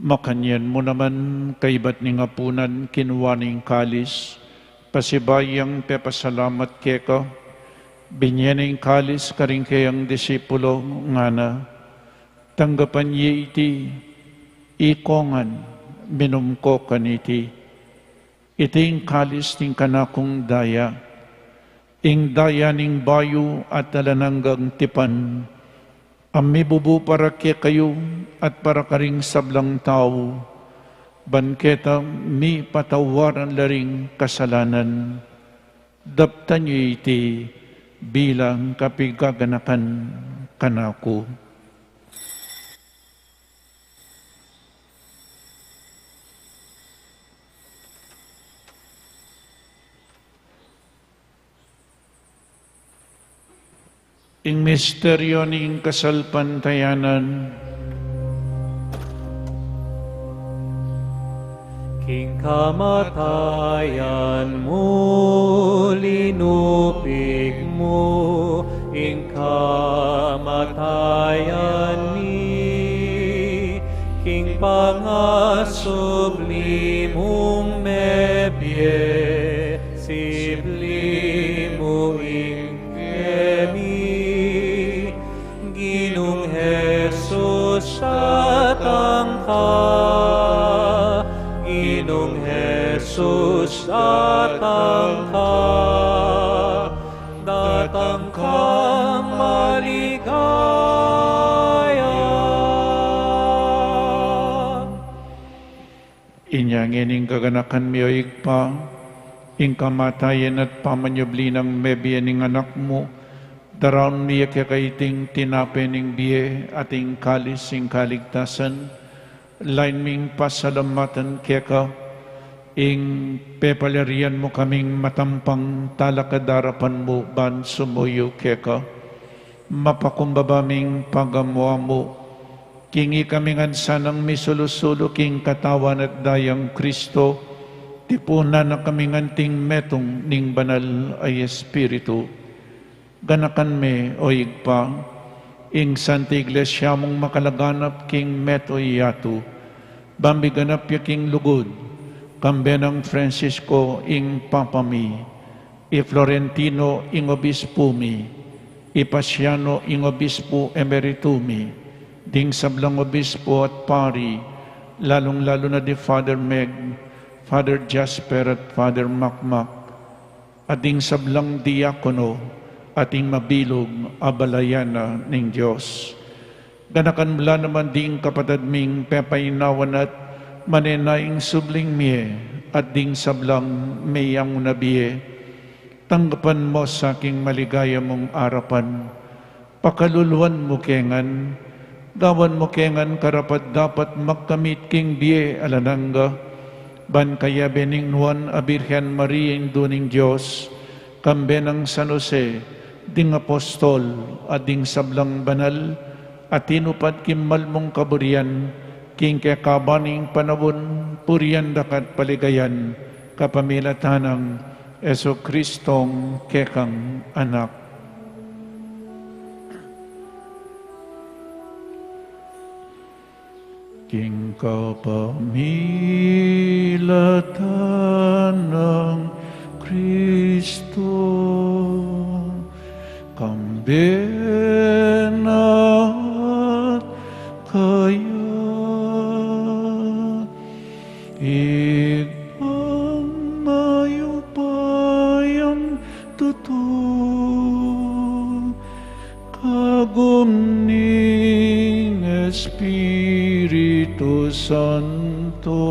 Makanyan mu naman, kaibat ning apunan, kinua ne ing kalis, pasibayu yang pepasalamat keka, binye ne ing kalis karing keyang disipulo, ngana: Tanggapan ye iti, ikongan, minum ko kaniti. Iti ing kalis ning kanakung daya, ing daya ning bayu at alang anggang tipan, a mibubu para kekayu at para karing sablang tau, ban keta mipatawaran la ring kasalanan. Daptan ye iti bilang kapigaganakan kanaku. Ing misteryo ning kasalpantayanan. King kamatayan mu linupig mu ing kamatayan mi, king pangasubli mung mebie, sibli mu ing kami. Ginung Jesus, tatang ka, Jesus, datang ka, datang ka maligaya. Inya ngeni, kaganakan mi, o Ibpa, ing kamatayan at pamanyubli nang mebie ning Anak mu, daraun mi keka iting tinape ning bie at ing kalis ning kaligtasan, lain ming pasalamatan keka, ing pepaliarian mu kaming matampang talakad king arapan mu ban sumuyu keka. Mapakumbaba ming pagamu-amu, king ikami ngan sanang misulu-sulu king katawan at dayang Kristo, tipunan na kami ngan king metung ning Banal a Espiritu. Ganakan me, o Ibpa, ing Santa Iglesia mung makalaganap king meto yatu, ban miganap ya king lugud, kambe nang Francisco ing Papa mi, i Florentino ing Obispu mi, i Paciano ing Obispu Emeritu mi, ding sablang obispu at pari, lalung-lalu na di Father Meg, Father Jasper at Father Makmak, at ding sablang diakono, at ding mabilug a balayan na ning Dios. Ganakan mu la naman ding kapatad ming pepainawan at manenaya ing subling mie, at ding sablang meyanguna bie. Tanggapan mu sa king maligaya mung arapan. Pakaluluan mu ke ngan, gawan mu ke ngan karapat-dapat magkamit king bie alang angga, ban kayabe ning Nuan a Birhen Maria, Indu ning Dios, kambe nang San Jose, ding apostol, at ding sablang banal a tinupad king malmung kaburian, king kekaban ning panaun, purian da ka at paligayan, kapamilatan nang Jesucristong kekang Anak. King kapamilatan nang Kristo, kambe na at kaya, Ibpang mayupayang tutu, kagum ning Espiritu Santo,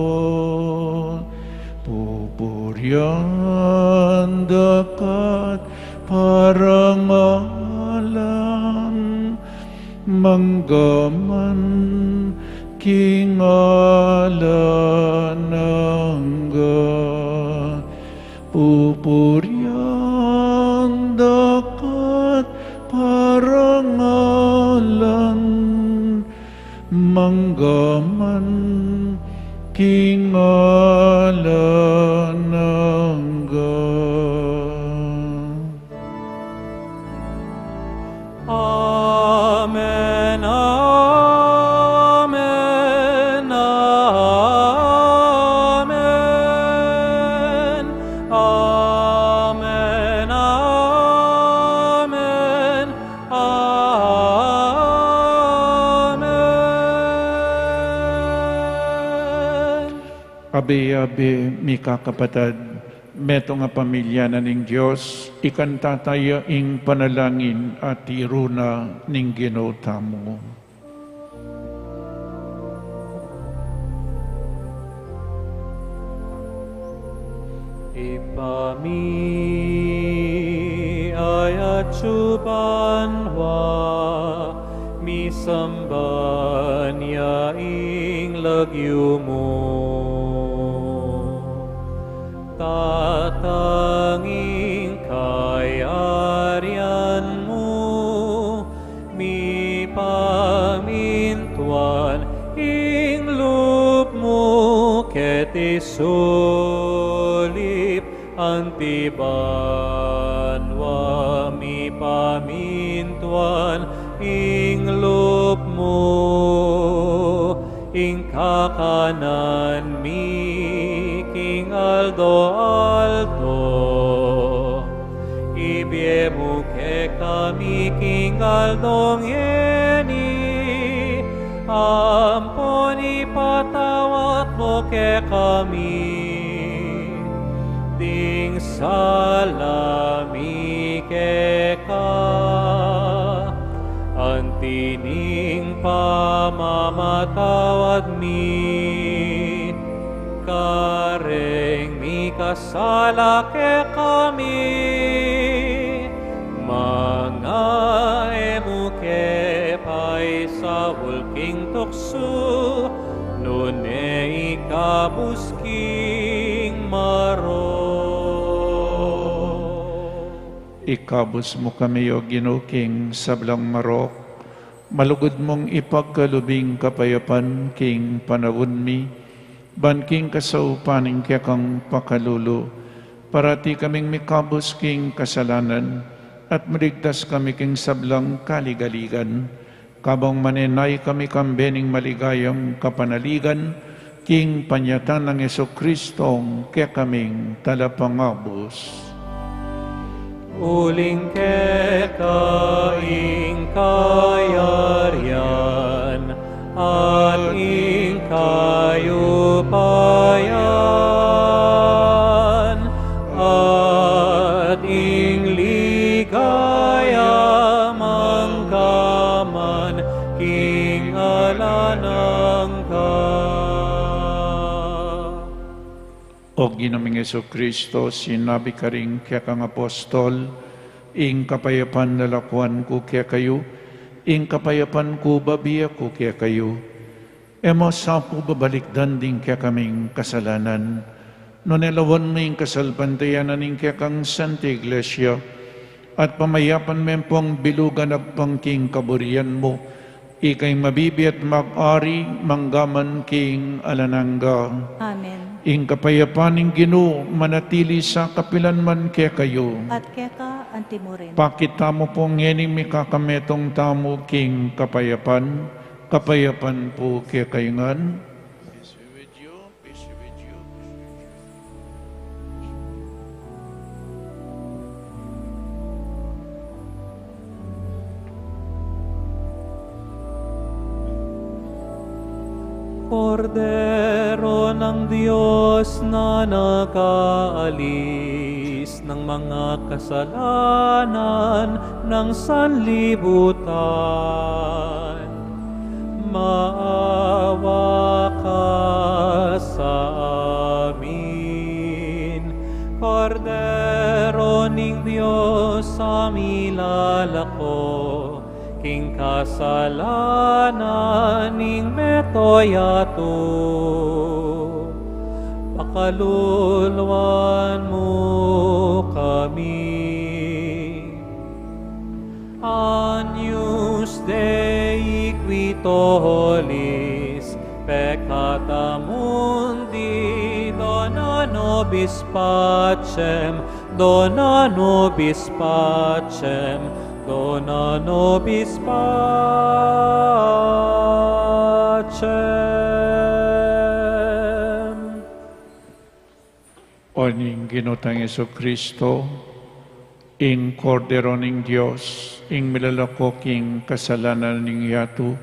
pupurian da ka at parangalan, mangga man king alang angga. Pupurian da ka at parangalan, mangga man king alang angga. Amen, amen, amen. Amen, amen, amen. Abe-abe, mikakapatad, metung a pamilya na ning Dios, ikanta taya ing panalangin a tiru na ning Ginu tamu. Ibpa mi, atsu ka banua, misamban ya ing lagyu mu. Datang ing kayarian mu, mipamintuan ing lub mu keti sulip anti banua, mipamintuan ing lub mu. Ing kakanan mi king aldo-aldo ibie mu kekami king aldo ngeni, ampon ipatawad mu kekami Sala mi keka, anti ning pamamatawad mi, kareng mikasala kekami, manga e mu ke paisaul king tuksu, nune ikabus king marok. Ikabus mu kami, O Ginu, king sablang marok, malugud mung ipagkalub ing kapayapan king panaun mi, ban king kasaupan ning kekang pakalulu, parati kaming mikabus king kasalanan, at maligtas kami king sablang kaligaligan, kabang manenaya kami kambe ning maligayang kapanaligan, king panyatang nang Jesucristong kekaming Talapangabus. Uling keka ing kayarian, at ing kayupayan, at ing ligaya mangga man king alang angga. O Ginu ming Jesucristo, sinabi karing kekang apostol, ing kapayapan lalakuan ku kekayu, ing kapayapan ku babie ku kekayu. E mu sa pu babalikdan ding kekaming kasalanan, nune lawan mu ing kasalpantayanan ning kekang Santa Iglesia, at pamayapan me pung bilugan agpang king kaburian mu, ika ing mabibie at mag-ari mangga man king alang angga. Amen. Ing kapayapan ning Ginu manatili sa kapilan man kekayu. At keka anti mu rin. Pakit tamu pu ngening mikakametung tamu king kapayapan. Kapayapan pu kekayu ngan. Peace be with you. Peace be with you. Kordero ng Diyos na nakaalis ng mga kasalanan ng sanlibutan, maawa ka sa amin. Kordero ning Dios a milalako king kasalanan ning mabilug a yatu, pakaluluan mu kami. Agnus Dei, qui tollis peccata mundi, dona nobis pacem, dona nobis pacem, dona nobis pacem. O ning Ginu tang Jesucristo, ing Kordero ning Dios, ing milalako king kasalanan ning yatu,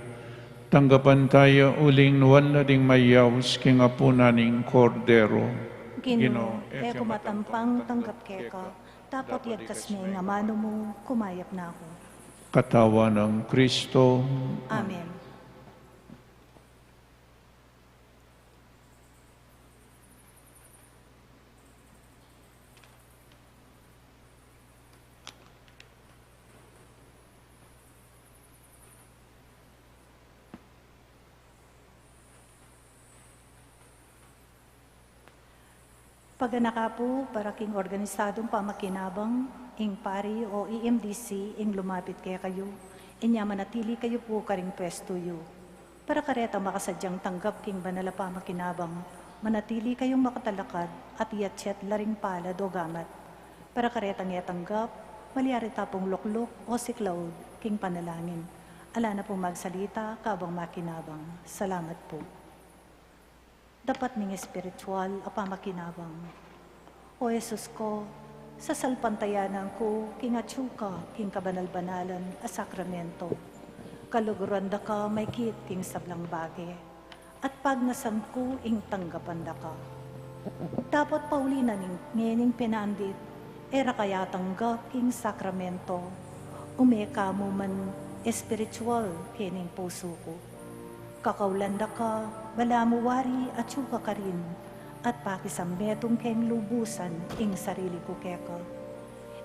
tanggapan taya uling nuan la ding mayaus king apunan ning Kordero. Ginu, e ku matampang tanggap keka, dapot yagkas me ing amanu mu, kumayap na ku. Katawan nang Kristo. Amen. Paganaka pu para king organisadung pamakinabang, ing pari o E M D C ing lumapit kekayu, inya manatili kayu pu karing pwestu yu. Para karetang makasadyang tanggap king banal a pamakinabang, manatili kayung makatalakad at yatyat la ring palad o gamat. Para karetang e tanggap, malyari ta pung lukluk o siklaud king panalangin. Ala na pung magsalita kabang makinabang. Salamat pu. Dapat ning espiritual a pamakinabang. O Jesus ko, sasalpantayanan ku king atyu ka king kabanal-banalan a sakramento. Kaluguran da ka maikit king sablang bage, at pagnasan ku ing tanggapan da ka. Dapot pauli na ning ngening pinandit, E ra ka ya tanggap king sakramento, ume ka mu man espiritual kening pusu ku. Kakaulan da ka, balamu wari atyu ka karin, at pakisammetung keng lubusan ing sarili ku keka.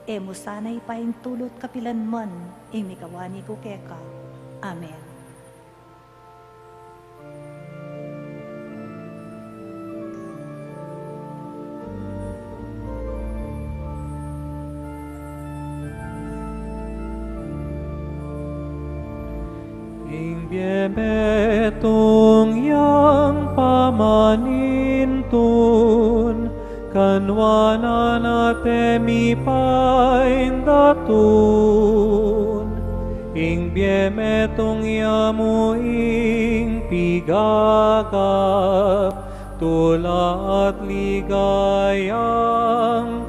E mu sana ipaintulut kapilan man ing migawa mi ku keka. Amen. Ing bie metung yang pamanintun, kanuanan at e mi paindatun. Ing bie metung ya mu ing pigagap, tula at ligayang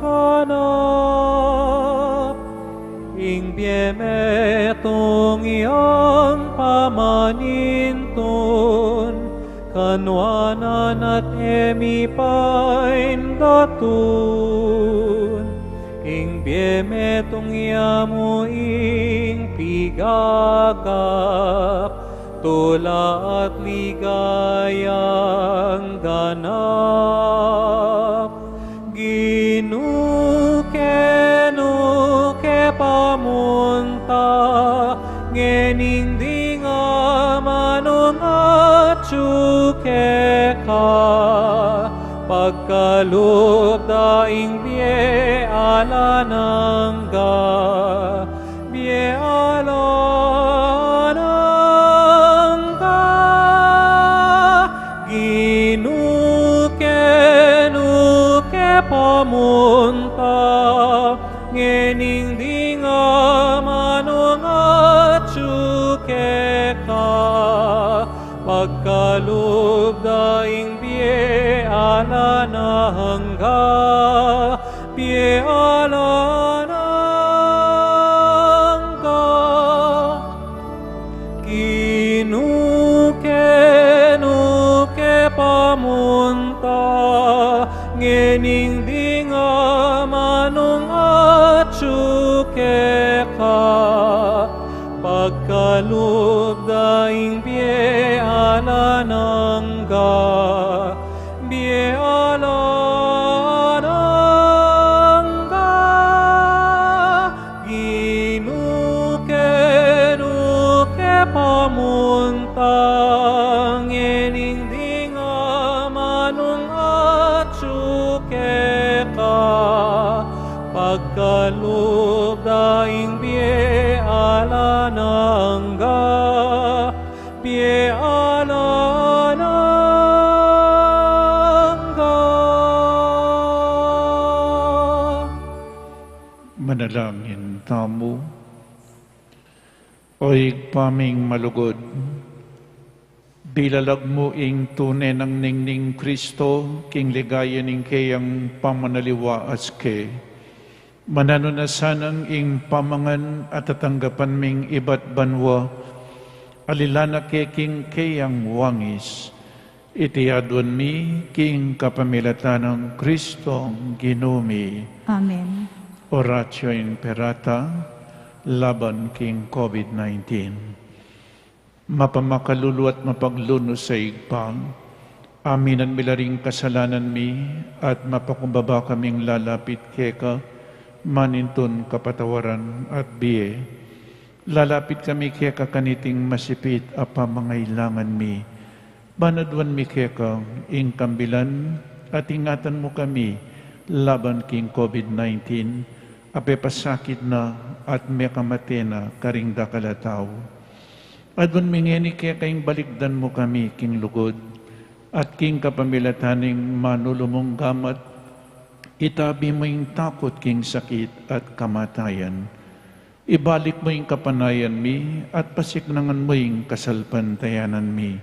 ganap. Ing bie metung yang pamanintun, kanuanan at e mi paindatun. Ing bie metung ya mu ing pigagap, tula at ligayang ganap. Ginu, kenu ke pamunta, ngening dinga manung atyu keka, pagkalub da ing bie alang angga, bie alang angga. Ginu, kenu ke pamunta, ngening dinga manung atyu keka, pagkalub da ing bie alang angga, bie alang angga. Ginu, kenu ke pamunta, ngening dinga manung atyu keka, pagkalub da ing bie alang angga, bie alang angga. Ginu, kenu ke pamunta, ngening dinga manung atyu keka, pagkalub da ing bie alang angga, bie alang angga. Manalangin tamu. O Ibpa ming malugud, bilalag mu ing tune nang ningning Kristo king ligaya ning keyang pamanaliwa aske. Mananu na sanang ing pamangan a tatanggapan ming ibat banua, aliwa na ke king keyang wangis. Iti aduan mi king kapamilatan nang Kristong Ginu mi. Amen. Oratio Imperata, laban king COVID nineteen. Mapamakalulu at mapaglunus a Ibpa, aminan mi la ring kasalanan mi, at mapakumbaba kaming lalapit keka, manintun kapatawaran at bie. Lalapit kami keka kaniting masipit a pamangailangan mi. Ban aduan mi keka ing kambilan at ingatan mu kami laban king COVID nineteen, a pepasakit na at mekamate na karing dakal a tau. Aduan mi ngeni keka ing balikdan mu kami king lugud, at king kapamilatan ning manulu mung gamat, itabi mu ing takut king sakit at kamatayan. Ibalik mu ing kapanayan mi, at pasiknangan mu ing kasalpantayanan mi.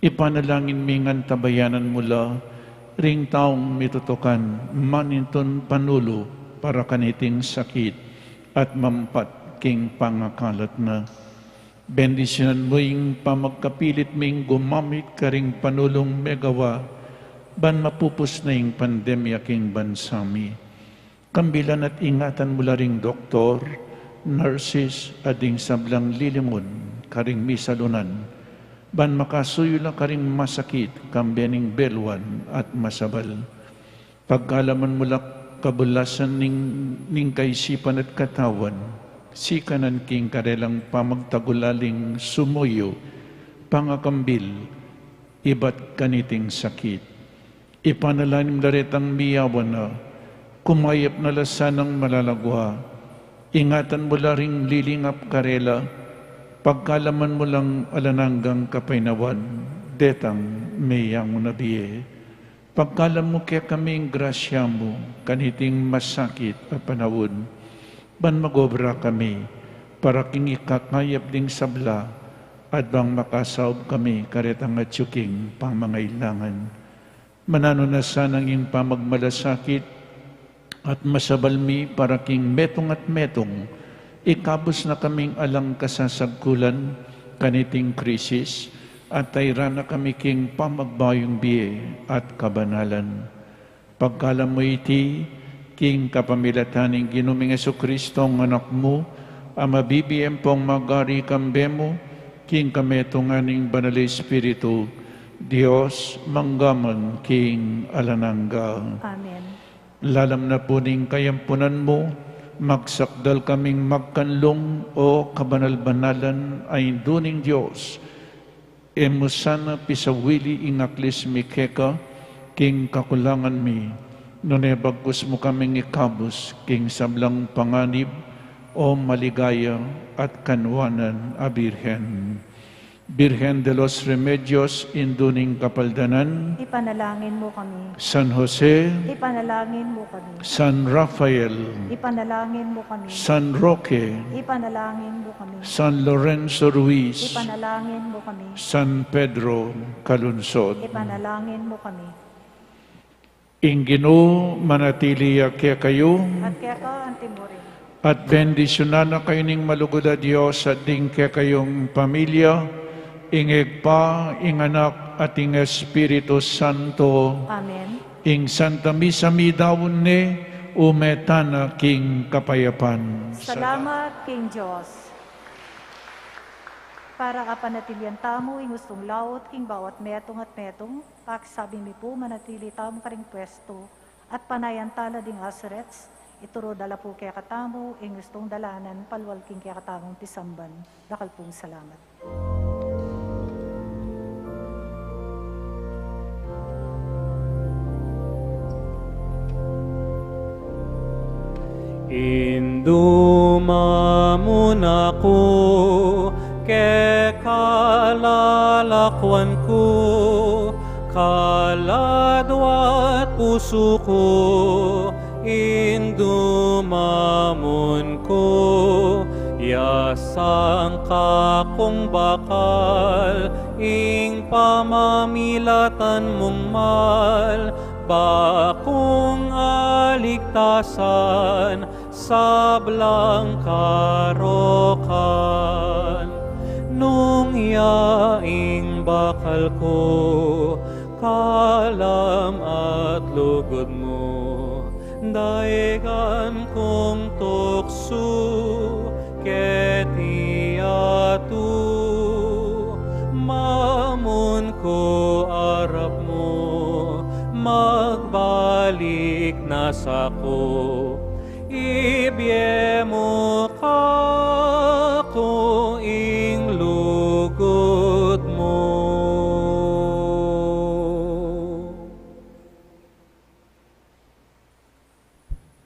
Ipanalangin mi ngan tabayanan mu la ring taung mitutukan manintun panulu para kaniting sakit at mampat king pangakalat na. Bendisyunan mu ing pamagkapilit ming gumamit karing panulung megawa ban mapupus na ing pandemya king bansa mi. Kambilan at ingatan mu la ring doktor, nurses, at ding sablang lilingun karing misalunan, ban makasuyu la karing masakit, kambe ning beluan at masabal. Pagkalaman mu la kabulasan ning, ning kaisipan at katawan, sikanan king karelang pamagtagulaling sumuyu, pangakambil, ibat kaniting sakit. Ipanalangin mu la retang miyawan na, kumayap na la sanang malagwa. Ingatan mu la ring lilingap karela, pagkalaman mu lang alang anggang kapaynawan detang meyangu na bie. Pagkalam mu kekami ing grasya mu kaniting masakit a panaun, ban magobra kami para king ikakayap ding sabla, at bang makasaub kami karetang atyu king pamangailangan. Mananu na sanang ing pamagmalasakit at masabal mi para king metung at metung, ikabus na kaming alang kasasagkulan kaniting krisis, at tairan na kami king pamagbayung bie at kabanalan. Pagkalam mu iti, king kapamilatan ning Ginu ming Jesucristo, ang Anak mu, a mabibie ampong magari kambe mu, king kametungan ning Banal Espiritu, Dios, mangga man king alang angga. Amen. Lalam na pu ning kayampunan mu, magsakdal kaming magkanlung, o kabanal-banalan a Indu ning Dios. E mu sana pisawili ing aklis mi keka king kakulangan mi, nune bagkus mu kaming ikabus king sablang panganib, o maligaya at kanwanan a Birhen. Birhen de los Remedios, Indu ning Kapaldanan. Ipanalangin mu kami. San Jose. Ipanalangin mu kami. San Rafael. Ipanalangin mu kami. San Roque. Ipanalangin mu kami. San Lorenzo Ruiz. Ipanalangin mu kami. San Pedro Calungsod. Ipanalangin mu kami. Ing Ginu manatili ya kekayu. At keka antimurin. At bendisyunan na kayu ning malugud a Dios at ding kekayung pamilya, ing Ibpa, ing Anak, at ing Espiritu Santo. Amen. Ing Santa Misa midaun ne, ume tana king kapayapan. Salamat king Dios. Para apanatilian tamu ing ustung laut king bawat metung at metung, pakisabi mi pu manatili tamu karing pwestu, at panayan tala ding asirets, ituru da la pu kekatamu ing ustung dalanan palual king kekatamung pisamban. Dakal pung salamat. Indu, mamuna ku, keka lalakwan ku, kaladwa't pusu ku, Indu, mamun ku, ya sangkakung bakal, ing pamamilatan mung mal, bakung aligtasan, sablang karokan. Nung ya ing bakal ku, kalam at lugud mu, daigan kung tuksu keti atu, mamun ku arap mu, magbalik na sa ku, ibie mu